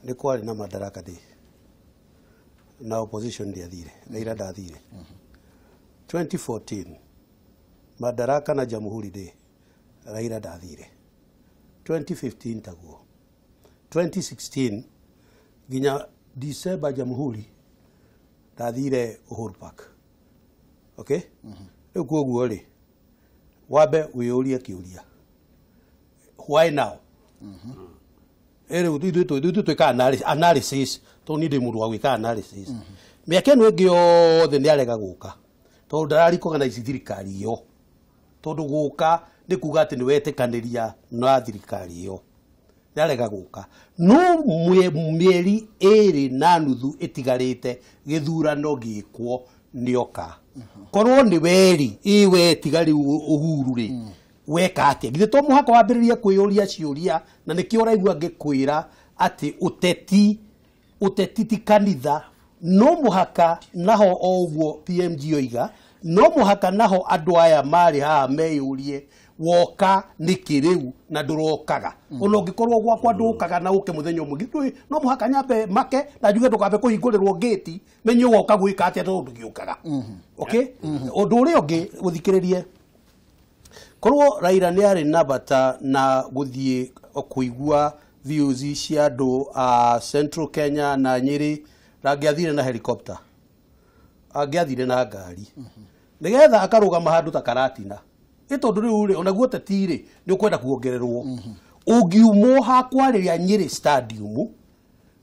nĩ kwarĩ na Madaraka Day na opposition ndĩathire, Raila ndathire. 2014 Madaraka na Jamhuri Day Raila ndathire. 2015 taguo. 2016 nginya December Jamhuri ndathire Uhuru Park. Okay? Rĩu koguo rĩ wambe wĩyũrie kĩũria, why now? Rĩu ithuĩ twĩkaga analysis tondũ niĩ ndĩ mũndũ wa gwĩka analysis. Mĩaka ĩno ĩngĩ yothe nĩ arega gũka tondũ ndararecognize thirikari ĩyo, tondũ gũka nĩ kuga atĩ nĩ wetĩkanĩria na thirikari ĩyo. Nĩarega gũka no mĩeri ĩrĩ na nuthu ĩtigarĩte gĩthurano gĩkwo nĩoka. Korwo nĩ weri ĩ we tiga rĩu Uhuru rĩ weka atĩa? Githĩ to mũhaka wambĩrĩrie kwĩyũria ciũria, na nĩkĩo ũraigua ngĩkwĩra atĩ ũteti ti kanitha. No mũhaka naho o ũguo PMG oiga, no mũhaka naho andũ aya marĩ haha meyũrie woka nĩkĩ rĩu na ndũrokaga. Ona ũngĩkorwo gwakwa ndũkaga na ũke mũthenya ũmwe, githĩ no mũhaka nyambe make na njuge ndũkambe kũhingũrĩrwo ngĩti menye woka gwĩka atĩa tondũ ndũgĩũkaga. Okay? Ũndũ ũrĩa ũngĩ ũthikĩrĩrie, korwo Raila nĩ arĩ na bata na gũthiĩ kũigua views cia andũ a Central Kenya na Nyĩrĩ, ndangĩathire na helicopter, angĩathire na ngari nĩgetha akarũgama handũ ta Karatina. Ĩ tondũ rĩu rĩ onaguo ũteti rĩ nĩ ũkwenda kuongererwo. Ũngiumwo ha kwarĩria Nyĩrĩ stadium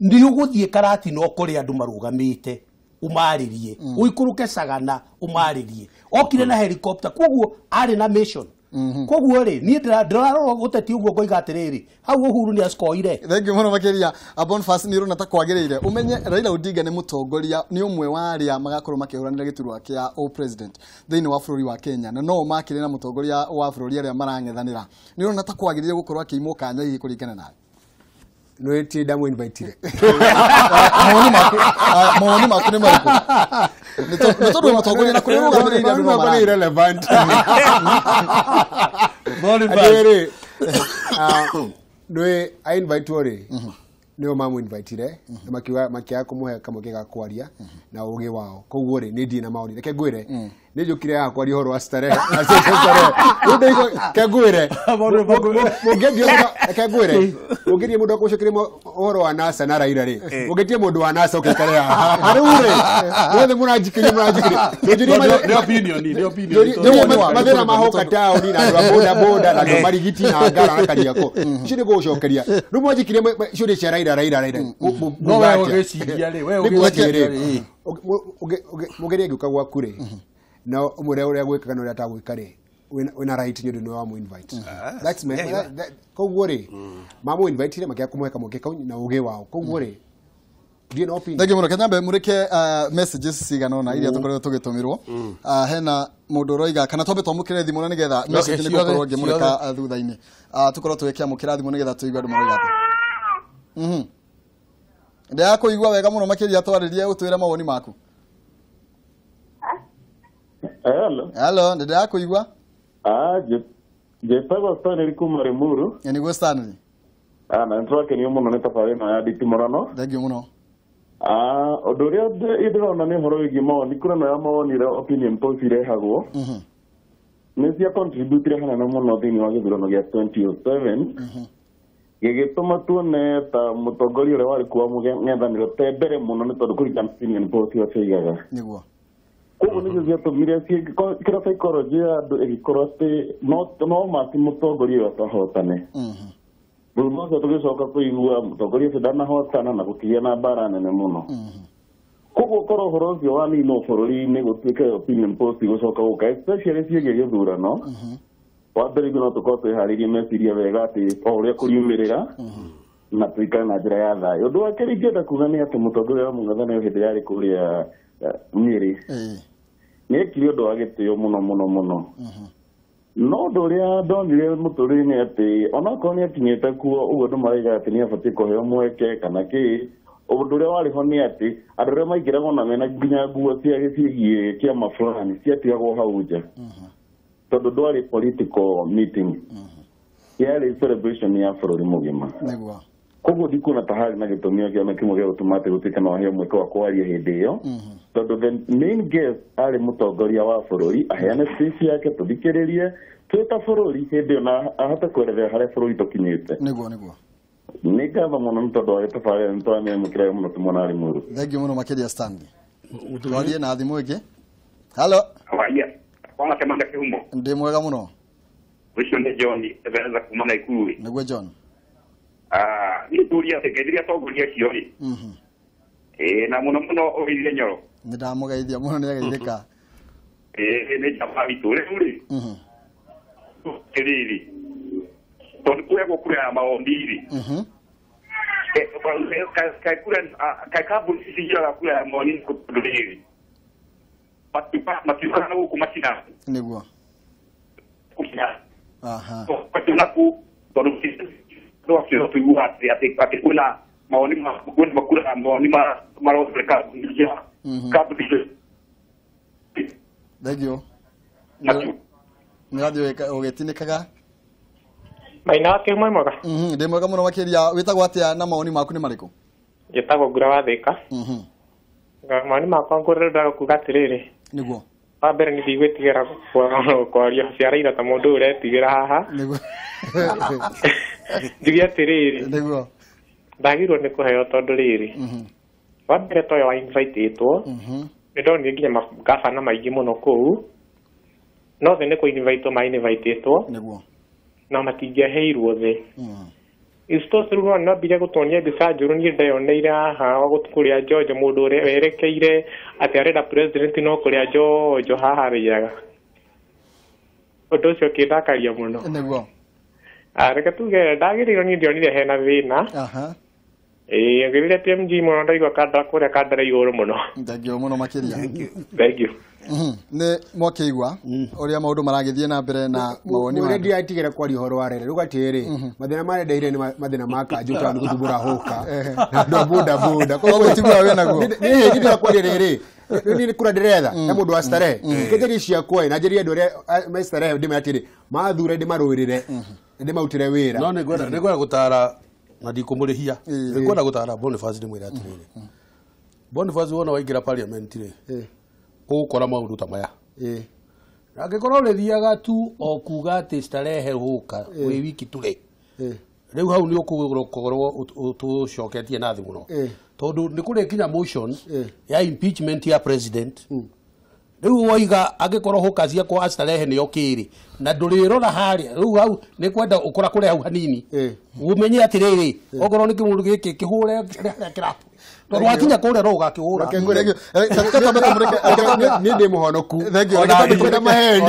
nĩ ũgũthiĩ Karatina ũkore andũ marũgamĩte ũmarĩrie, ũikũrũke Sagana ũmarĩrie. Okire na helicopter, koguo arĩ na mission. Koguo rĩ niĩ ndĩrarora gũteti ũguo ngoiga atĩrĩrĩ hau Uhuru nĩ acikoire. Thank you mũno makĩria. Boniface nĩ ũrona ta kwagĩrĩire ũmenye Raila Odinga nĩ mũtongoria, nĩ ũmwe wa arĩa magakorwo makĩhũranĩra gĩturwa kĩa o president thĩinĩ wa bũrũri wa Kenya, na no makĩrĩ na mũtongoria wa bũrũri arĩa marang'ethanĩra. Nĩ ũrona ta kwagĩrĩire gũkorwo akĩimwo kanya hihi kũringana nawe? Nĩ ti ndamũ invite-ire. Mawoni maku nĩ marĩkũ? Nĩ tondũ wĩ mũtongoria na kũrĩa ũrũgamĩrĩire andũ no Nĩ irrelevant. Atĩrĩrĩ, nĩ a invite rĩ nĩo mamũ invite-ire na makiuga makiaga kũmũhe kamweke ga kwaria na ũgĩ wao. Koguo rĩ nĩ ndirĩ na mawoni. Reke ngwĩre nĩ njũkire haha kwaria ũhoro wa starehe na starehe. Rĩu ndaigua ke ngwĩre mũngĩendia reke ngwĩre mũngĩendia mũndũ akũcokeria ũhoro wa NASA na Raila rĩ mũngĩtie mũndũ wa NASA ũkĩikare haha. Rĩu rĩ mwothe mũranjikĩria Nĩ opinion, nĩ opinion. Mathĩna mahoka taũni na andũ a boda boda na andũ marigiti na ngara na Kariakoo. Icio nĩ ngũgũcokeria. Rĩu mwanjikirie ciũria cia Raila Raila Raila. No we ũgĩciria rĩ, we ũgĩciria rĩ. Mũgeria ngĩũka gwaku rĩ na ũmwĩre ũrĩa gwĩka kana ũrĩa atagwĩka rĩ wĩna right nĩ ũndũ nĩ wamũ invite. That's my koguo rĩ mamũ invite-ire makĩaga kũmũhe kamweke kau na ũgĩ wao. Koguo rĩ ndirĩ na opinion. Thank you mũno. Kenyambe mũrĩke messages cigana ũna iria tũkoretwo tũgĩtũmĩrwo. Hena mũndũ ũroiga kana twambe twamũkĩre thimũ na nĩgetha message nĩ gũkorwo ngĩmũrĩka thutha-inĩ. Tũkorwo tũgĩkĩamũkĩra thimũ nĩgetha tũigue andũ maroiga atĩa. Ndĩrakũigua wega mũno makĩria, twarĩrie ũtwĩre mawoni maku. Hello. Hello, ndĩrakũigua. Njĩtagwo Stanley kuma Limuru. Nĩguo Stanley. Na nĩtũrakenio mũno nĩ tabarĩra ĩno ya nditimũrano. Thank you mũno. Ũndũ ũrĩa ndĩrona nĩ ũhoro wĩgiĩ mawoni, kura ĩno ya mawoni ĩrĩa opinion polls irehagwo nĩ cia contribute hanene mũno thĩinĩ wa gĩthurano gĩa 2007 gĩgĩtũma tuone ta mũtongoria ũrĩa warĩ kuo wa mũng'ethanĩro te mbere mũno nĩ tondũ kũringana na opinion polls iria ciaigaga. Nĩguo. Koguo nĩcio ciatũmire kĩrĩa psychology ya andũ ĩgĩkorwo atĩ no mati mũtongoria ũyũ atahotane. Thutha ũcio tũgĩcoka kũigua mũtongoria ũcio ndanahotana na gũkĩgĩa na mbara nene mũno. Koguo korwo ũhoro ũcio waninwo bũrũri-inĩ gũtuĩke opinion polls gũcoka gũka especially ciĩgiĩ gĩthurano, wa mbere ithuĩ no tũkorwo twĩharĩirie meciria wega atĩ o ũrĩa kũriumĩrĩra na tũikare na njĩra ya thayũ. Ũndũ wa kerĩ ingĩenda kuga nĩ atĩ mũtongoria wa mũng'ethanĩro hĩndĩ yarĩ kũrĩa Nyĩrĩ nĩ ekire ũndũ wa gĩtĩo mũno mũno mũno. No ũndũ ũrĩa ndonire mũtũrĩre-inĩ atĩ onakorwo nĩ akinyĩte kuo ũguo andũ marauga atĩ nĩ abatiĩ kũheo mweke kana kĩ, ũndũ ũrĩa warĩ ho nĩ atĩ andũ arĩa maingĩragwo na mena nginya nguo cia ciĩgiĩ kĩama fulani ciatigagwo hau nja tondũ ndwarĩ political meeting, yarĩ celebration ya bũrũri mũgima. Nĩguo. Koguo ndikuona ta harĩ na gĩtũmi o kĩmwe gĩa gũtũma atĩ gũtuĩke no aheo mweke wa kwaria hĩndĩ ĩyo tondũ the main guest arĩ mũtongoria wa bũrũri aheane speech yake tũthikĩrĩrie twĩ ta bũrũri hĩndĩ ĩyo na ahote kwerethera harĩa bũrũri tũkinyĩte. Nĩguo nĩguo. Nĩ ngatho mũno nĩ tondũ wa gĩtabarĩra nĩ tũramĩamũkĩra mũno tũmona arĩ mũru. Thank you mũno makĩria Stanley. Twarie na thimũ ĩngĩ. Hello. Hawaiya. Kwanza kama kĩhumo. Ndĩ mwega mũno. Ũcio nĩ John Ebeneza kuma Naikuru. Nĩguo John. Niĩ ndũria atĩ ngeithirie atongoria acio rĩ. Na mũno mũno ũgeithie Nyoro. Nĩ ndamũgeithia mũno nĩ ageithĩka. Nĩ njamba witũ rĩu rĩ. Atĩrĩrĩ, tondũ kũrĩa kura ya mawoni rĩ. Kaĩ kambuni ici cigiraga kura ya mawoni tondũ rĩrĩ matiukaga na gũkũ macinani. Nĩguo. Tondũ acio tũiguaga atĩ kwĩna mawoni kwĩna makura ya mawoni maroneka kambuni icio. Thank you. Nĩ ũrathiĩ ũgĩtinĩkaga. Maina wa kĩhumo mwega. Ndĩ mwega mũno makĩria. Wĩtagwo atĩa na mawoni maku nĩ marĩkũ? Njĩtagwo Ngura wa Thĩka. Mawoni makwa ngũrenda kuga atĩrĩrĩ. Nĩguo. Wa mbere nĩ ndigwĩtigĩra kwaria cia Raila ta mũndũ ũretigĩra haha. Nĩguo. Njuge atĩrĩrĩ. Nĩguo. Ndagĩrĩirwo nĩ kũheo tondũ rĩrĩ. Wa mbere toyo wa invite-ĩtwo. Nĩ ndonire nginya magabana maingĩ mũno kũu. No thĩ nĩ kũ invite ma invite-ĩtwo. Nĩguo. Na matingĩaheirwo thĩ. Isitoshe rĩu no ambire gũtuonia mbica njũru niĩ ndeyoneire haha kũrĩa Njonjo mũndũ ũrĩa werekeire atĩ arenda president no kũrĩa Njonjo haha arĩaga. Ũndũ ũcio ũkĩndakaria mũno. Nĩguo. Reke tuge ndagĩrĩirwo niĩ ndionire hena thĩna. Aha. Ĩĩ ngĩthire TMG mũno ndaigua kanda kũrĩa kandara igũrũ mũno. Thank you mũno makĩria. Thank you. Nĩ mwakĩigua ũrĩa maũndũ maragĩthiĩ na mbere na mawoni ma Mwĩre ndiatigĩra kwaria ũhoro wa rere rĩu atĩrĩ mathĩna marĩa ndeire nĩ mathĩna ma kanjũ tondũ nĩ gũthumbũra hũka na andũ a boda boda. Koguo tiguo wĩ naguo. Nĩ hĩndĩ ndĩra kwaria rĩrĩ rĩu niĩ nĩ kura ndĩretha na mũndũ wa starehe kĩnjĩrie ciakwa na njĩrie andũ arĩa me starehe ndĩmere atĩrĩ mathure ndĩmarũĩrĩre ndĩmarutĩre wĩra. No nĩ ngwenda gũtara na ndikũmũrĩhia nĩ ngwenda gũtara Boniface ndĩmwĩre atĩrĩrĩ Boniface wona waingĩra parliament rĩ ũgũkora maũndũ ta maya na angĩkorwo ũrĩthiaga tu o kuga atĩ starehe hũka wĩ wiki tu rĩ rĩu hau nĩ ũkũkorwo ũtũcoketie na thĩ mũno tondũ nĩ kũrĩ kinya motion ya impeachment ya president rĩu woiga angĩkorwo hũka ciakwa starehe nĩyo kĩrĩ na ndũrĩrora harĩa rĩu hau nĩ kwenda ũkora kũrĩa hau hanini ũmenye atĩrĩrĩ okorwo nĩ kĩmũndũ gĩkĩ kĩhũre harĩa kĩratũ tondũ wakinya kũrĩa no ũgakĩhũra. Niĩ ndĩ mũhonoku. Thank you. Ndikwenda maheni.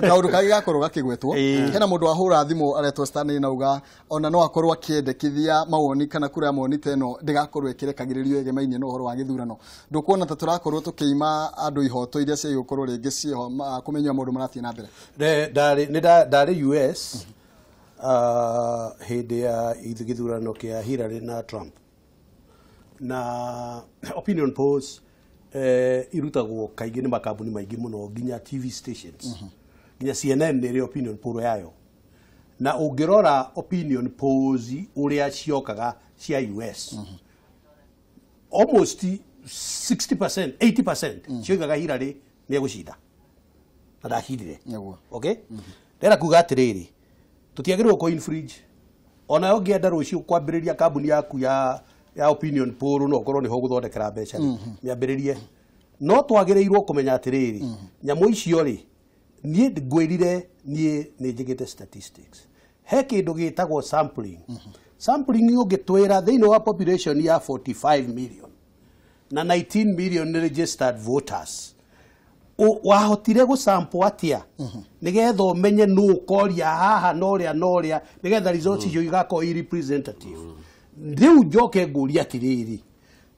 Kaũndũ kangĩ gakorwo gakĩgwetwo hena mũndũ wahũra thimũ aretwo Stanley na uga ona no akorwo akĩendekithia mawoni kana kura ya mawoni ta ĩno ndĩgakorwo ĩkĩrekagĩrĩrio ĩgemainie na ũhoro wa gĩthurano. Ndũkuona ta tũrakorwo tũkĩima andũ ihoto iria ciagĩgũkorwo rĩngĩ ciĩho kũmenya maũndũ marathiĩ na mbere? Ndarĩ US hĩndĩ ya gĩthurano kĩa Hillary na Trump na opinion polls irutagwo kaingĩ nĩ makambuni maingĩ mũno nginya TV stations nginya CNN nĩ ĩrĩ opinion poll yayo na ũngĩrora opinion polls ũrĩa ciokaga cia US almost 60% 80% cioigaga Hillary nĩ egũcinda na ndacindire. Okay, ndĩrenda kuga atĩrĩrĩ tũtiagĩrĩirwo kũ infringe ona ũngĩenda rũciũ kwambĩrĩria kambuni yaku ya opinion poll no ũkorwo nĩho ũgũthondekera mbeca rĩ mĩambĩrĩrie no twagĩrĩirwo kũmenya atĩrĩrĩ nyamũ icio rĩ niĩ ngwĩrire niĩ nĩ njĩkĩte statistics he kĩndũ gĩtagwo sampling. Sampling ũngĩtwĩra thĩinĩ wa population ya 45 million na 19 million registered voters wahotire gũsample atĩa nĩgetha ũmenye nũ ũkoria haha na ũrĩa na ũrĩa nĩgetha results icio igakorwo i representative. Rĩu njoke ngũrie atĩrĩrĩ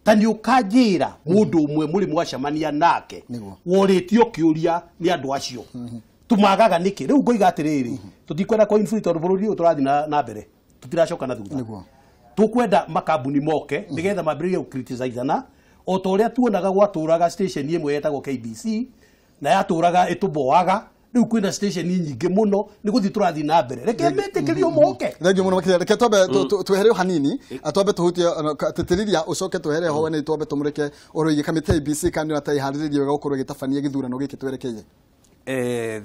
ta nĩ ũkanjĩra mũndũ ũmwe mũrĩ mwacemania nake worĩtio kĩũria nĩ andũ acio tũmagaga nĩkĩ? Rĩu ngoiga atĩrĩrĩ tũtikwenda kũ infringe tondũ bũrũri ũyũ tũrathiĩ na mbere tũtiracoka na thutha. Tũkwenda makambuni moke nĩgetha mambĩrĩrie gũcriticize o ta ũrĩa tuonaga gwatũraga station ĩmwe yetagwo KBC na yatũraga ĩtũboaga rĩu kwĩna station nyingĩ mũno nĩ gũthiĩ tũrathiĩ na mbere reke metĩkĩrio moke. Thank you mũno makĩria. Reke twambe twehere hanini twambe tũhutie tĩtĩrĩria ũcoke twehere ho nĩ twambe tũmũreke ũroige kamĩtĩ ya IEBC kana nĩ ĩharĩrĩirie wega gũkorwo ĩgĩtabania gĩthurano gĩkĩ twerekeire.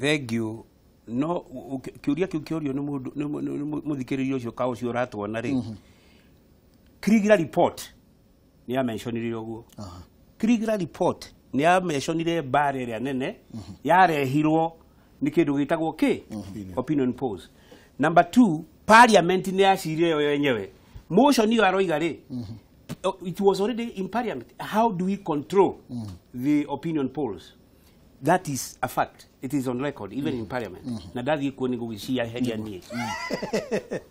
Thank you. No kĩũria kĩu kĩũrio nĩ mũndũ nĩ mũthikĩrĩria ũcio ka ũcio ũratwona rĩ Kriegler report nĩ yamentionire ũguo. Kriegler report nĩ yamentionire mbara ĩrĩa nene yarehirwo nĩ kĩndũ gĩtagwo kĩ opinion polls. Number 2, parliament nĩ yacirire yo yenyewe motion ĩyo aroiga rĩ it was already in parliament. How do we control the opinion polls? That is a fact. It is on record even in parliament. Na ndathi kuo nĩ gũgĩciaheria niĩ.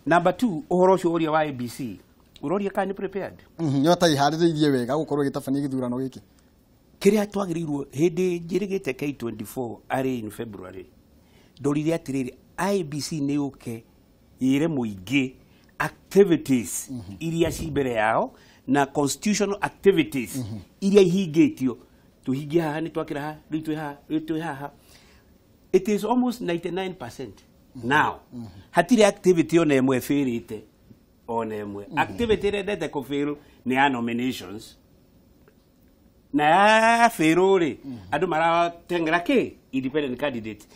Number 2, ũhoro ũcio ũria wa IEBC ũroria kana nĩ prepared? Nĩ ĩharĩrĩirie wega gũkorwo ĩgĩtabania gĩthurano gĩkĩ. Kĩrĩa twagĩrĩirwo hĩndĩ njĩrĩgĩte K24 arĩ in February ndorire atĩrĩrĩ IEBC nĩ yũke ĩre mũingĩ activities iria ci mbere yao na constitutional activities iria ihingĩtio tuhingie haha nĩ twakĩra haha rĩu twĩ haha rĩu twĩ haha. It is almost 99% now. Hatirĩ activity ona ĩmwe ĩbĩrĩte ona ĩmwe. Activity ĩrĩa endete kũbĩrwo nĩ ya nominations na ya bĩrwo rĩ andũ marateng'era kĩ independent candidate.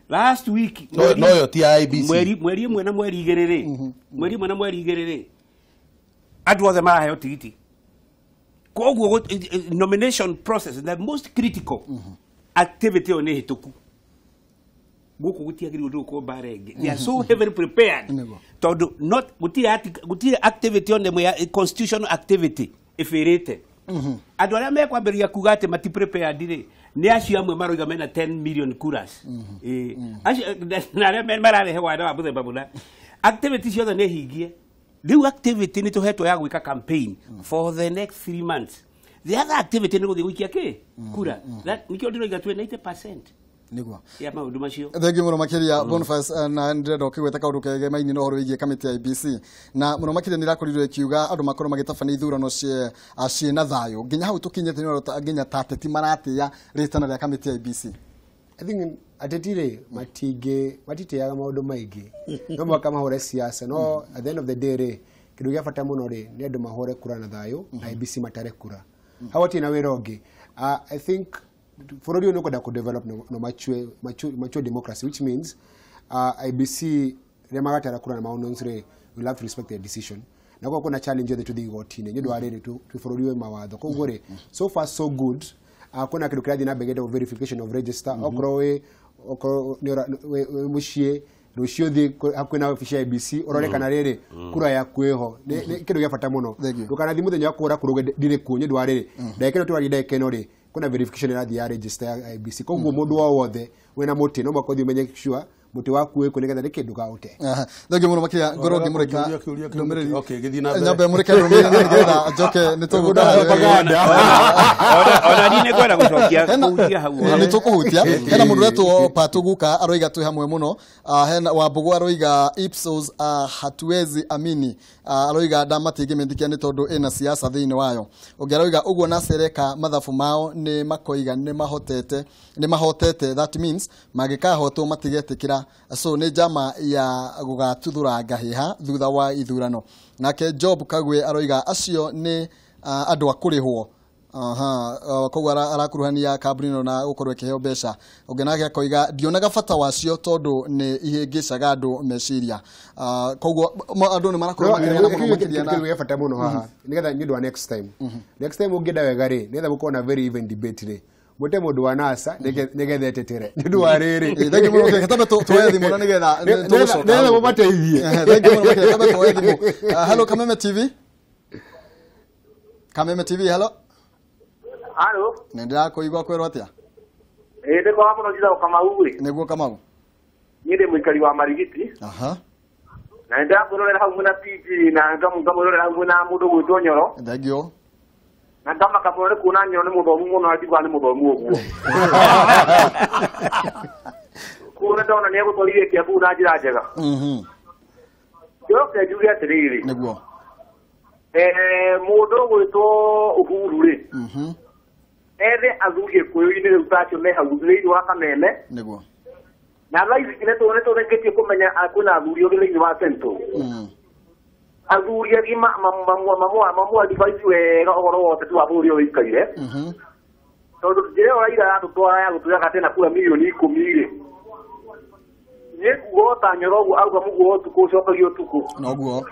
Last week no yo ti IEBC mweri ĩmwe na mweri igĩrĩ rĩ mweri ĩmwe na mweri igĩrĩ rĩ andũ othe maraheo tigiti. Koguo nomination process the most critical activity ĩyo nĩ hĩtũku. Gũkũ gũtiagĩrĩirwo nĩ gũkorwo mbara ĩngĩ. They are so heavily prepared tondũ not gũtirĩ activity ona ĩmwe ya constitutional activity ĩbĩrĩte. Andũ arĩa mekwambĩrĩria kuga atĩ mati prepared rĩ Nĩ acio amwe maroiga mena 10 million kuras. Acio na arĩa mararehe wana wa mũthemba mũna. Activity ciothe nĩ hingie. Rĩu activity nĩ tũhetwo ya gwĩka campaign for the next 3 months. The other activity nĩ gũthiĩ gũikia kĩ? Kura. Nĩkĩo ndĩroiga twĩ 90%. Niguo ya maundu macio. Thengiũ mũno makĩria Boniface, na ndĩrenda ũkĩgweta kaũndũ kegemaini na ũhoro wĩgiĩ kamĩtĩ ya IEBC, na mũno makĩria nĩ ĩrakorirwo ĩkiuga andũ makorwo magĩtabania ithurano ciĩna thayũ. Nginya hau tũkinyĩte nĩ nginya ta ateti maratĩĩa rĩtana rĩa kamĩtĩ ya IEBC. I think ateti rĩ matitĩaga maũndũ maingĩ, no mũhaka mahũre siasa, no at the end of the day rĩ kĩndũ gĩa bata mũno rĩ nĩ andũ mahũre kura na thayũ na IEBC matare kura. Hau hatirĩ na wĩra ũngĩ. I think bũrũri ũyũ nĩ ũkwenda kũ-develop no mature democracy, which means IEBC rĩrĩa magatara kura na ma-announce rĩ, we'll have to respect their decision. Na koguo kwĩna challenge yothe tũthiĩ igoti-inĩ nĩ ũndũ wa rĩrĩ twĩ bũrũri wĩ mawatho. Koguo rĩ so far so good. Kwĩna kĩndũ kĩrathiĩ na mbere gĩtagwo verification of register. Okorwo wĩ mũciĩ rũciũ thiĩ hakuhĩ na obici ya IEBC ũrore kana rĩrĩ kura yaku ĩho. Nĩ kĩndũ gĩa bata mũno. Ndũkanathiĩ mũthenya wa kũhũra kura uge ndirĩ kuo nĩ ũndũ wa rĩrĩ ndagĩka ĩno tũraria ndagĩka ĩno rĩ kwĩna verification ĩrathiĩ ya register ya IEBC. Koguo mũndũ o wothe wĩna mũtĩ no mũhaka ũthiĩ ũmenye sure mũtĩ waku wĩkũ nĩgetha nĩkĩ ndũkaũte. Thengiũ mũno makĩria. Ngorwo ngĩmũrĩka ndũmĩrĩri, nyambe mũrĩke ndũmĩrĩri nĩgetha njoke nĩ tũgũka. Ona niĩ nĩngwenda gũcokia kũhutia hau. Nĩ tũkũhutia. Hena mũndũ ũretwo Patuguka aroiga twĩ hamwe mũno. Hena Wambũgũ aroiga Ipsos hatuwezi amini, aroiga ndamatingĩmĩthikia nĩ tondũ ĩna siasa thĩinĩ wayo. Ũngĩ aroiga ũguo na Sereka mathabu mao nĩ makoiga nĩ mahotete, that means mangĩkahotwo matigetĩkĩra, so nĩ njama ya gũgatuthũra ngahĩha thutha wa ithurano. Nake Job Kagwe aroiga acio nĩ andũ a kũrĩhwo. Koguo arakuruhania kambuni ĩno na gũkorwo ĩkĩheo mbeca. Ũngĩ nake akoiga ndionaga bata wacio tondũ nĩ ihĩngĩcaga andũ meciria. Koguo andũ nĩ marakorwo makĩregana mũno makĩria na kĩndũ gĩa bata mũno haha nĩgetha nĩ ũndũ wa next time. Next time ũngĩenda wega rĩ nĩgetha mũkorwo na very even debate rĩ mwĩte mũndũ wa NASA nĩgetha etetere nĩ ũndũ wa rĩrĩ. Thengiũ mũno makĩria. Tambe tuoye thimũ na nĩgetha tũgũcoka. Nĩgetha mũmateithie. Thengiũ mũno makĩria. Tambe tuoye thimũ. Hello Kameme TV. Kameme TV, hello. Halo. Nĩ ndĩrakũigua kwĩrwo atĩa? Ĩĩ ndĩ kwa mũno njĩtagwo Kamau ĩ. Nĩguo Kamau. Niĩ ndĩ mũikari wa Marigiti. Aha. Na nĩ ndĩrakwĩrorera hau mwĩna PG na ngamwĩrorera hau mwĩna mũndũ ũgwĩtwo Nyoro. Thengiũ. Na ngamaka mũno nĩ kuona Nyoro nĩ mũthomu mũno na ndiguaga nĩ mũthomu ũguo. Kuona ndona nĩ egũtwarithia Kiambu na njĩra njega. Njoke njuge atĩrĩrĩ. Nĩguo. Mũndũ ũgwĩtwo Uhuru rĩ. Ethe athuri Gĩkũyũ-inĩ rĩu ta acio me hau thĩinĩ wa Kameme. Nĩguo. Na thaa ici nĩ tũrĩkĩtie kũmenya kwĩna athuri othe thĩinĩ wa Central. Athuri agima mamũ advise wega ũhoro wothe tu wa bũrũri ũyũ ũikaire. Tondũ njĩra ĩyo Raila aratũtwara ya gũtwĩra atĩ ena kura mirioni 10 rĩ. Niĩ nguga o ta Nyoro ũguo auga mũguo ũtukũ ũcokagia ũtukũ. Noguo.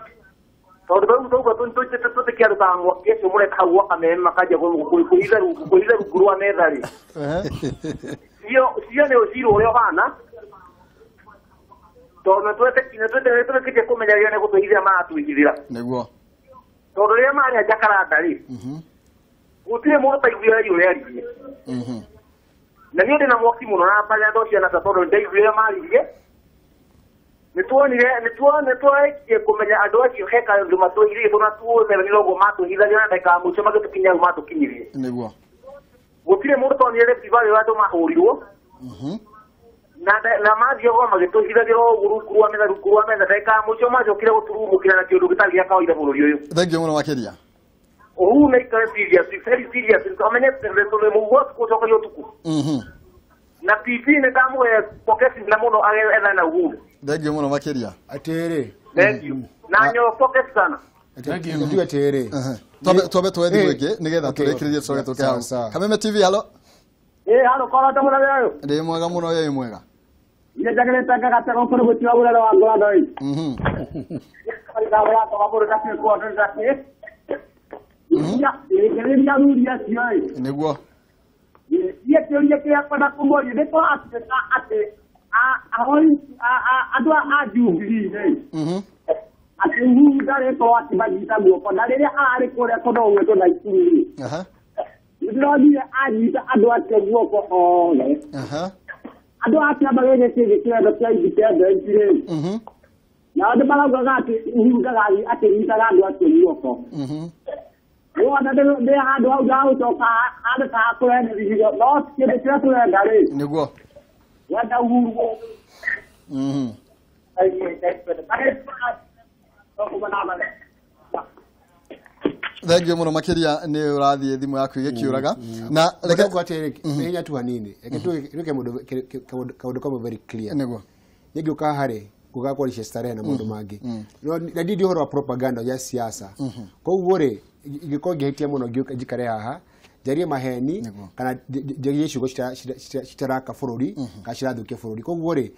Tondũ rĩu tauga tũtĩkĩ andũ ta mwaki acio mũreka hau gwa Kameme makanjia kũhitha rungu rwa metha rĩ. Cio nĩ ũcirũ ũrĩa ũhana. Tondũ nĩtũrĩkĩtie kũmenya rĩrĩa nĩ gũtwĩhithĩra maratwĩhithĩra. Nĩguo. Tondũ rĩrĩa marĩa Jacaranda rĩ, gũtirĩ mũndũ ũtaiguire ũrĩa aririe. Na niĩ ndĩna mwaki mũno na mbaria andũ acio a NASA tondũ nĩndaiguire ũrĩa maririe. Nĩtuonire nĩtwarĩkirie kũmenya andũ acio he kaũndũ matwĩhithĩte na tuothe ũguo matwĩhithagĩra na ndagĩka ya mũico magĩtũkinyia hau matũkinyirie. Nĩguo. Gũtirĩ mũndũ tonire Rift Valley ũrĩa andũ mahũrirwo. Na mathiaga magĩtũhithagĩra ũguo rungu rwa metha rungu rwa metha ndagĩka ya mũico macokire gũturumũkĩra na kĩũndũ gĩtarĩ gĩa kawaida bũrũri ũyũ. Thengiũ mũno makĩria. Uhuru nĩ aikare serious, very serious, amenye mũguo ũtukũ ũcokagia ũtukũ. Na TV nĩ ndamũhe poketi na mũno agethana na Uhuru. Thengiũ mũno makĩria. Atĩrĩ. Thengiũ. Na Nyoro poketi sana. Thengiũ. Atĩrĩ. Twambe tuoye thimũ ĩngĩ nĩgetha tũrĩkĩrĩrie tũcoke tũke hau. Kameme TV, hello. Ĩĩ halo koro ta mũno wĩyo. Ndĩ mwega mũno wĩ mwega. Niĩ njagĩrĩte ngagatego kũrĩ gũtiga mũrere wa ngwando ĩ. Nĩkĩrĩria athuri acio ĩ. Nĩguo. Niĩ kĩũria kĩrĩa ngwenda kũmũria nĩ kũratuĩka atĩ andũ a Jubilee rĩ, atĩ Uhuru ndarĩkorwo akĩmanyita guoko na rĩrĩa ararĩ kũrĩa kũndũ gũgwĩtwo Naikuru rĩ, Ndĩronire anyita andũ ake guoko othe. Andũ a kĩama gĩkĩ kĩngĩ kĩrenda kĩa independent rĩ, nao nĩ maraugaga atĩ Uhuru ndagathiĩ akĩnyitaga andũ acio guoko. Wona ndĩ handũ hau ndagũcoka handũ ta hakũrenerithio, no kĩndũ kĩrĩa tũrenda rĩ, nĩguo wenda Uhuru. Thank you mũno makĩria nĩ ũrathiĩ thimũ yaku igĩkĩũraga na reke ngwatĩrĩ hinya tu hanini, reke twĩke mũndũ kaũndũ kamwe very clear. Nĩguo. Niĩ ngĩũka harĩ ngũka kwarisha starehe na maũndũ mangĩ. No, na ndindi ũhoro wa propaganda ya siasa, koguo rĩ, ingĩkorwo ngĩhĩtia mũno ngĩũka njikare haha njarie maheni kana njarie ciugo citaraka bũrũri kana cirathũkia bũrũri. Koguo rĩ,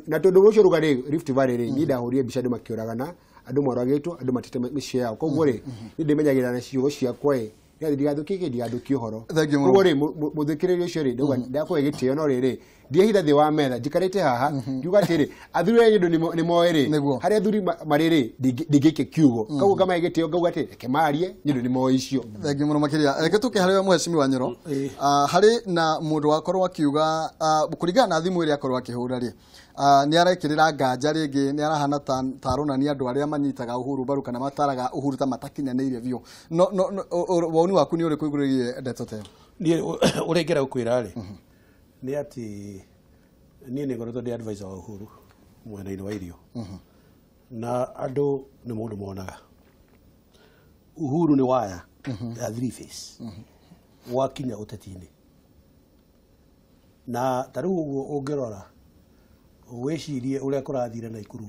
na tondũ ũcio ruga rĩ, Rift Valley rĩ, niĩ ndahũrire mbica andũ makĩũragana, andũ moragĩtwo, andũ matete mĩciĩ yao. Koguo rĩ, niĩ ndĩmenyagĩrĩra na ciugo ciakwa ĩ nĩgetha ndigathũkie kĩ ndigathũkie ũhoro. Thank you mũno. Koguo rĩ, mũthikĩrĩria ũcio rĩ, ndauga ndakũhe gĩtĩo, no rĩrĩ, ndiehitha thĩ wa metha njikarĩte haha ngiuga atĩrĩ, athuri aya nĩ nĩ moĩ rĩ, harĩa athuri marĩ rĩ, ndingĩikia kiugo. Koguo ngamahe gĩtĩo, ngauga atĩ reke marie nĩ ũndũ nĩ moĩ icio. Thank you mũno makĩria. Reke tũke harĩ we mũhecimiwa Nyoro. Harĩ na mũndũ wakorwo akiuga, kũringana na thimũ ĩrĩa akorwo akĩhũra rĩ, nĩ arekĩrĩra nganja rĩngĩ, nĩ arahana ta aronania andũ arĩa manyitaga Uhuru mbaru kana mataraga Uhuru ta matakinyanĩire biũ. No woni waku nĩ ũrĩkũ igũrũ rĩgiĩ ndeto ta ĩyo? Niĩ ũrĩa ingĩenda gũkwĩra rĩ, nĩ atĩ niĩ nĩ ngoretwo ndĩ advisor wa Uhuru mwena-inĩ wa irio, na andũ nĩ mũndũ monaga Uhuru nĩ waya ya three face wakinya ũteti-inĩ. Na ta rĩu ũguo ũngĩrora wĩcirie ũrĩa kũrathire Naikuru,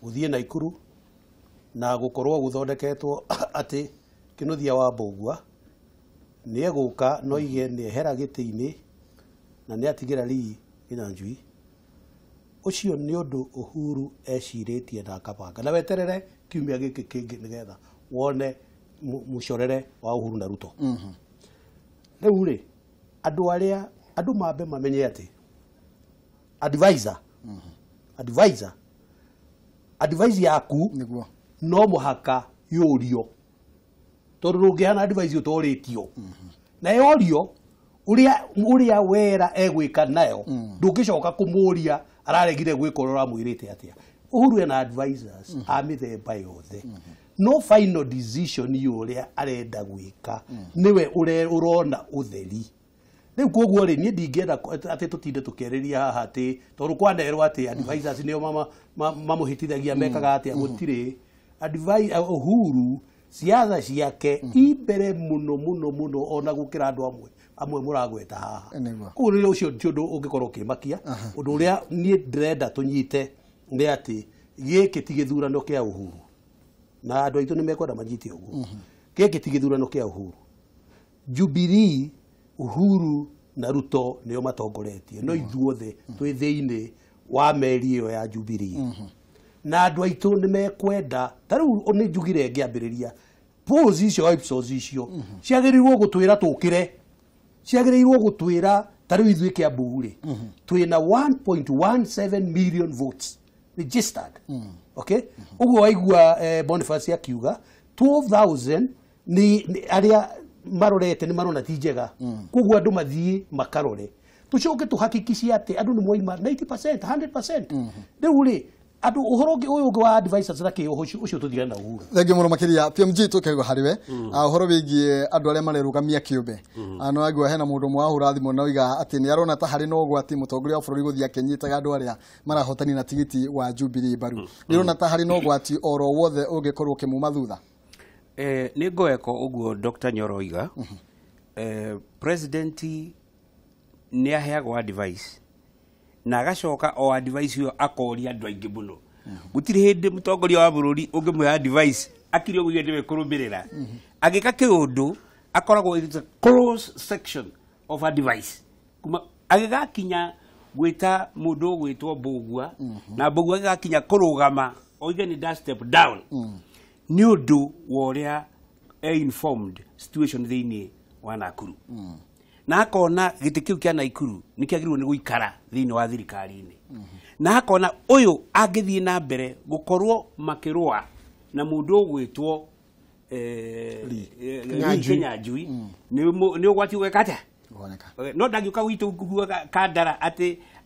gũthiĩ Naikuru na gũkorwo gũthondeketwo atĩ Kĩnuthia wa Mbũgua nĩ egũka no ige nĩ ehera gĩtĩ-inĩ na nĩ atigĩra Lee Kinyanjui. Ũcio nĩ ũndũ Uhuru ecirĩtie na akabanga, na weterere kiumia gĩkĩ kĩngĩ nĩgetha wone mũcorere wa Uhuru na Ruto. Rĩu rĩ, andũ arĩa andũ mambe mamenye atĩ advisor advice yaku nĩguo no mũhaka yũrio, tondũ ndũngĩhana advice ũtorĩtio, na yorio ũrĩa wera egwĩka nayo, ndũngĩcoka kũmũria araregire gwĩka ũrĩa ũramwĩrĩte atĩa. Uhuru ena advisors a mĩthemba yothe, no final decision ya ũrĩa arenda gwĩka nĩwe ũrona ũtheri. Rĩu koguo rĩ, niĩ ndingĩenda atĩ tũtinde tũkĩarĩria haha atĩ tondũ kwanerwo atĩ advisors nĩo mamũhĩtithagia mekaga atĩa. Gũtirĩ Uhuru ciatha ciake i mbere mũno mũno mũno ona gũkĩra andũ amwe amwe mũragweta haha. Koguo rĩrĩa ũcio ti ũndũ ũngĩkorwo ũkĩmakia. Ũndũ ũrĩa niĩ ndĩrenda tũnyite nĩ atĩ gĩkĩ ti gĩthurano kĩa Uhuru, na andũ aitũ nĩ mekwenda manyite ũguo. Gĩkĩ ti gĩthurano kĩa Uhuru. Jubilee, Uhuru na Ruto nĩo matongoretie, no ithuothe twĩ thĩinĩ wa meri ĩyo ya Jubilee, na andũ aitũ nĩ mekwenda. Ta rĩu nĩ njugire ngĩambĩrĩria, polls icio, Ipsos icio ciagĩrĩirwo gũtwĩra tũkĩre, ciagĩrĩirwo gũtwĩra. Ta rĩu ithuĩ Kiambu rĩ, twĩna 1.17 million votes registered, okay? Ũguo waigua Boniface akiuga 12,000 nĩ arĩa marorete nĩ marona ti njega. Koguo andũ mathiĩ makarore, tũcoke tũhakikicie atĩ andũ nĩ moima 90%, 100%. Rĩu rĩ, andũ ũhoro ũngĩ ũyũ ũngĩ wa advisors na kĩ ũcio ũcio tũtigane na Uhuru. Thank you mũno makĩria PMG. Tũkĩgwa harĩ we, ũhoro wĩgiĩ andũ arĩa marerũgamia kĩũmbe. No aigua hena mũndũ ũmwe wahũra thimũ na oiga atĩ nĩ arona ta harĩ na ũgwati mũtongoria wa bũrũri gũthiĩ akĩnyitaga andũ arĩa marahotani na tigiti wa Jubilee mbaru. Nĩ ũrona ta harĩ na ũgwati oro wothe ũngĩkorwo ũkĩmuma thutha? Nĩ ngoeko ũguo Dr. Nyoro oiga. President nĩ aheagwo advice na agacoka o advice ĩyo akoria andũ aingĩ mũno. Gũtirĩ hĩndĩ mũtongoria wa bũrũri ũngĩmũhe advice akiri ũguo nĩwe kũrũmĩrĩra agĩka kĩũndũ. Akoragwo it is a close section of advice kuma agĩgakinya gwĩta mũndũ ũgwĩtwo Mbũgua, na Mbũgua agĩgakinya kũrũgama oige nĩ nda step down nĩ ũndũ wa ũrĩa e informed situation thĩinĩ wa Nakuru, na akona gĩtĩ kĩu kĩa Naikuru nĩ kĩagĩrĩirwo nĩ gũikara thĩinĩ wa thirikari-inĩ, na akona ũyũ angĩthiĩ na mbere gũkorwo makĩrũa na mũndũ ũgwĩtwo Kinyanjui nĩ ũgwati gwĩka atĩa? No ndangĩũka gwitũ kuga Kandara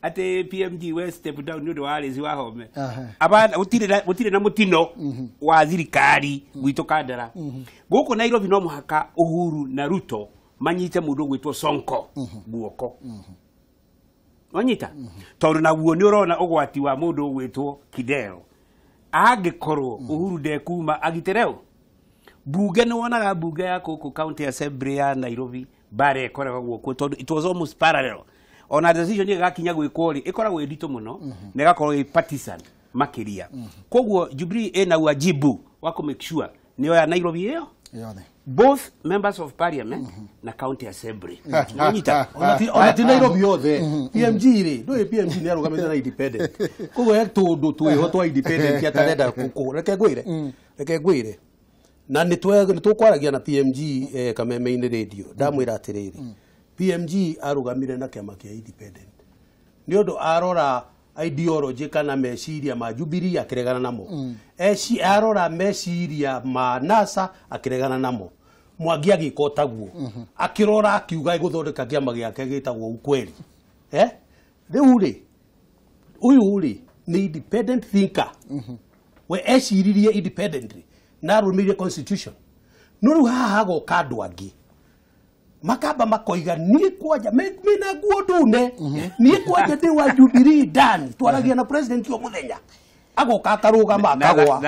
atĩ PMG we step down nĩ ũndũ wa Alice Wahome. Abana gũtirĩ na mũtino wa thirikari gwitũ Kandara. Gũkũ Nairobi no mũhaka Uhuru na Ruto manyite mũndũ ũgwĩtwo Sonko guoko. Wanyita? Tondũ naguo nĩ ũrona ũgwati wa mũndũ ũgwĩtwo Kidero. Angĩkorwo Uhuru ndekuma agitĩre bunge nĩ wonaga bunge ya kũkũ County Assembly ya Nairobi bare ĩkoragwo guoko tondũ it was almost parallel. Ona decision ĩgakinya gwĩkwo rĩ ĩkoragwo ĩ nditũ mũno na ĩgakorwo ĩ partisan makĩria. Koguo Jubilee ĩna wajibu wa kũ make sure nĩ yoya Nairobi ĩyo yothe, both members of parliament na county assembly. Wanyita? Ona ti Nairobi yothe. PMG rĩ, ndũĩ PMG nĩ arũgamĩte na independent. Koguo he tũndũ twĩho twa independent atarenda kũkũ. Reke ngwĩre. Reke ngwĩre. Na nĩ tũkwaragia na PMG Kameme-inĩ radio. Ndamwĩra atĩrĩrĩ. PMG arũgamire na kĩama kĩa independent. Nĩ ũndũ arora ideology kana meciria ma Jubilee akĩregana namo. Arora meciria ma NASA akĩregana namo. Mwangi agĩka taguo. Akĩrora akiuga gũthondeka kĩama gĩake gĩtagwo Ukweli. Rĩu rĩ, ũyũ rĩ nĩ independent thinker. We eciririe independently na arũmĩrĩire constitution. No rĩu haha hagoka andũ angĩ makamba makoiga niĩ kwanja mena nguo ndune, niĩ kwanja ndĩ wa Jubilee ndani twaragia na president o mũthenya. Agoka akarũgama akagwa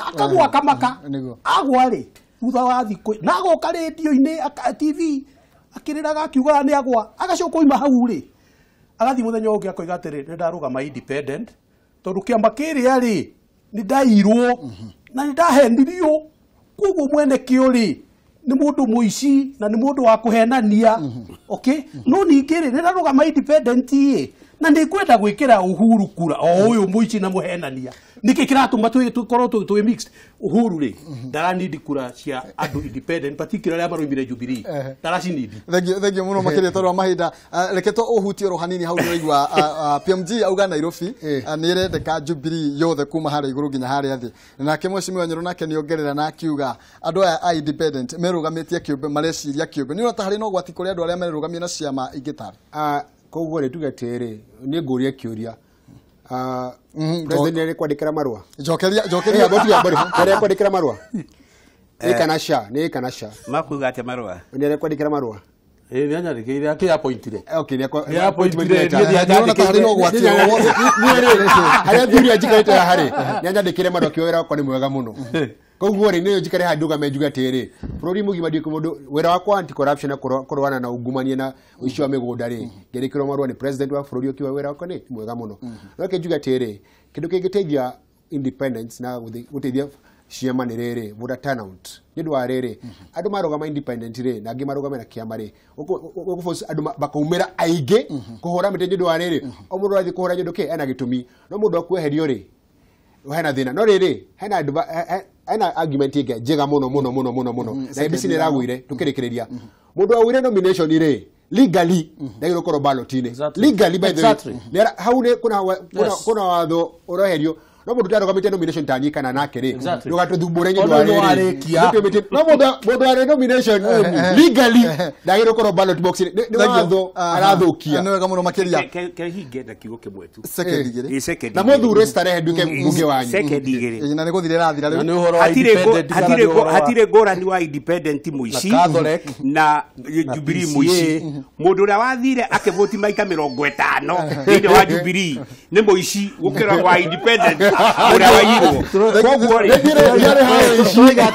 akagwa akamaka agwa rĩ thutha wa thikũ na agoka radio-inĩ TV akĩrĩraga akiugaga nĩ agwa agacoka oima hau rĩ agathiĩ mũthenya ũngĩ akoiga atĩrĩ nĩ ndarũgama independent tondũ kĩama kĩrĩa rĩ nĩ ndairwo na nĩ ndahenirio koguo mwene kĩo rĩ nĩ mũndũ mũici na nĩ mũndũ wa kũhenania. Okay, no ningĩ rĩ nĩ ndarũgama independent ĩ na nĩ ngwenda gwĩkĩra Uhuru kura o ũyũ mũici na mũhenania. Nĩkĩ kĩratũma tũkorwo twĩ mixed? Uhuru rĩ ndaranindi kura cia andũ independent particularly arĩa maroimire Jubilee ndaracinindi. Thengiũ mũno makĩria tondũ wa mahinda. Reke to ũhutie oro hanini hau nĩũraigua PMG auga Nairobi nĩ ĩrendeka Jubilee yothe kuma harĩa igũrũ nginya harĩa thĩ. Nake mheshimiwa Nyoro nake nĩongerera na akiuga andũ aya a independent merũgamĩtie kĩũmbe mareciria kĩũmbe. Nĩ ũrona ta harĩ na ũgwati kũrĩ andũ arĩa merũgamie na ciama ingĩ tarĩ? Koguo rĩ tuge atĩrĩ niĩ ngũrie kĩũria. President nĩ kwandĩkĩra marũa? Njokeria nĩ kwandĩkĩra marũa? Nĩ kana sha, nĩ kana sha. Makuga atĩa marũa? Nĩ kwandĩkĩra marũa? Nĩ anyandĩkĩire akĩ appointire. Okay, nĩ appointire. Nĩ ta harĩ na ũgwati o wothe. Harĩa thuri anjikarĩte haha rĩ, nĩ anyandĩkĩire marũa akiuga wĩra wakwa nĩ mwega mũno. Koguo rĩ nĩyo njikare haha ndũgame njuge atĩrĩ bũrũri mũgima ndiũĩ mũndũ wĩra wakwa anti corruption na kũrũana na ungumania na ũici wa mĩgũnda rĩ ngĩandĩkĩrwo marũa nĩ president wa bũrũri ũkiuga wĩra wakwa nĩ mwega mũno. No reke njuge atĩrĩ kĩndũ kĩngĩteithia independence na gũteithia ciama nĩ rĩrĩ voter turnout. Nĩ ũndũ wa rĩrĩ andũ marũgama independent rĩ na angĩ marũgame na kĩama rĩ ũkũforce andũ makaumĩra aingĩ kũhũra mĩtĩ nĩ ũndũ wa rĩrĩ o mũndũ arathiĩ kũhũra nĩ ũndũ kĩ ena gĩtũmi no mũndũ akweherio rĩ hena thĩna. No rĩrĩ hena hena argument ĩngĩ njega mũno mũno mũno mũno mũno na ABC nĩ ĩragũire tũkĩrĩkĩrĩria mũndũ augire nomination rĩ legally ndagĩrĩirwo gũkorwo ballot-inĩ legally by the way hau nĩ kuna watho ũreherio no mũndũ ũtarũgamĩte nomination ta niĩ kana nake rĩ ndũgatũthumbũre nĩ ũndũ wa rĩrĩ no mũndũ arĩ nomination legally ndagĩrĩirwo gũkorwo ballot box nĩ watho arathũkia. Nĩ wega mũno makĩria. Kehinge na kiugo kĩmwe tu. Second igĩrĩ. Na mũthure starehe nduĩke mbunge wanyu. Second igĩrĩ. Na nĩ gũthira ĩrathira rĩu. Nĩ ũhoro wa independent hatirĩ ngũrani wa independent mũici na Jubilee mũici. Mũndũ ũrĩa wathire akĩvoti maita 50 thĩinĩ wa Jubilee nĩ mũici gũkĩra wa independent ũrĩa waiyirwo. Koguo rĩ tũroiga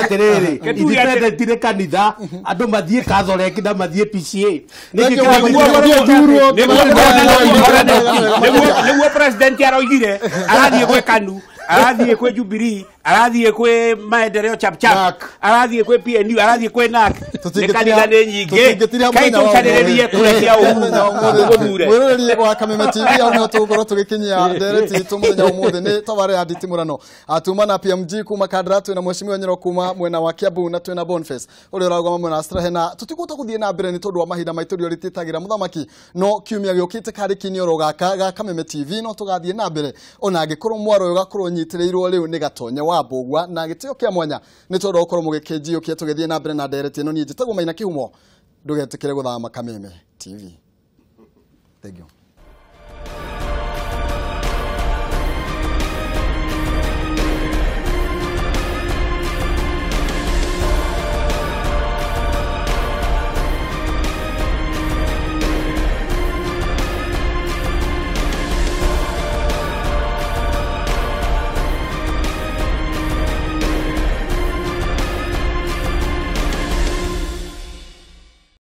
atĩrĩrĩ independent nĩ kanitha andũ mathiĩ Catholic na mathiĩ PCA. Nĩguo president aroigire arathiĩ gwĩ KANU arathiĩ kwĩ Jubilee arathiĩ kwĩ Maendeleo Chap Chap arathiĩ kwĩ PNU arathiĩ kwĩ NAC nĩ kanitha nĩ nyingĩ kai tũcarĩrĩrie kura cia Uhuru tũthure. Mwĩroreri wa Kameme TV hau nĩho tũgũkorwo tũgĩkinyia ndereti itũ mũthenya ũmũthĩ nĩ tabarĩra ya nditimũrano. Tuma na PMG kuma Kandara twĩna mheshimiwa Nyoro kuma mwena wa Kiambu na twĩna Boniface ũrĩa ũrarũgama mwena wa Strahe na tũtigũhota gũthiĩ na mbere nĩ tondũ wa mahinda maitũ rĩo rĩtĩtagĩra mũthamaki no kiumia gĩũkĩte karĩ kinioro gaka ga Kameme TV no tũgathiĩ na mbere ona angĩkorwo mwaro ũyũ ũgakorwo Nyitĩrĩirwo rĩu nĩ Gatonye wa Mbũgua na gĩtĩo kĩa mwanya nĩ tondũ wa gũkorwo mũgĩkĩnjiyũkia tũgĩthiĩ na mbere na ndereti ĩno. Niĩ njĩtagwo Maina Kĩhumo, ndũgetĩkĩre gũthama Kameme TV. Thank you.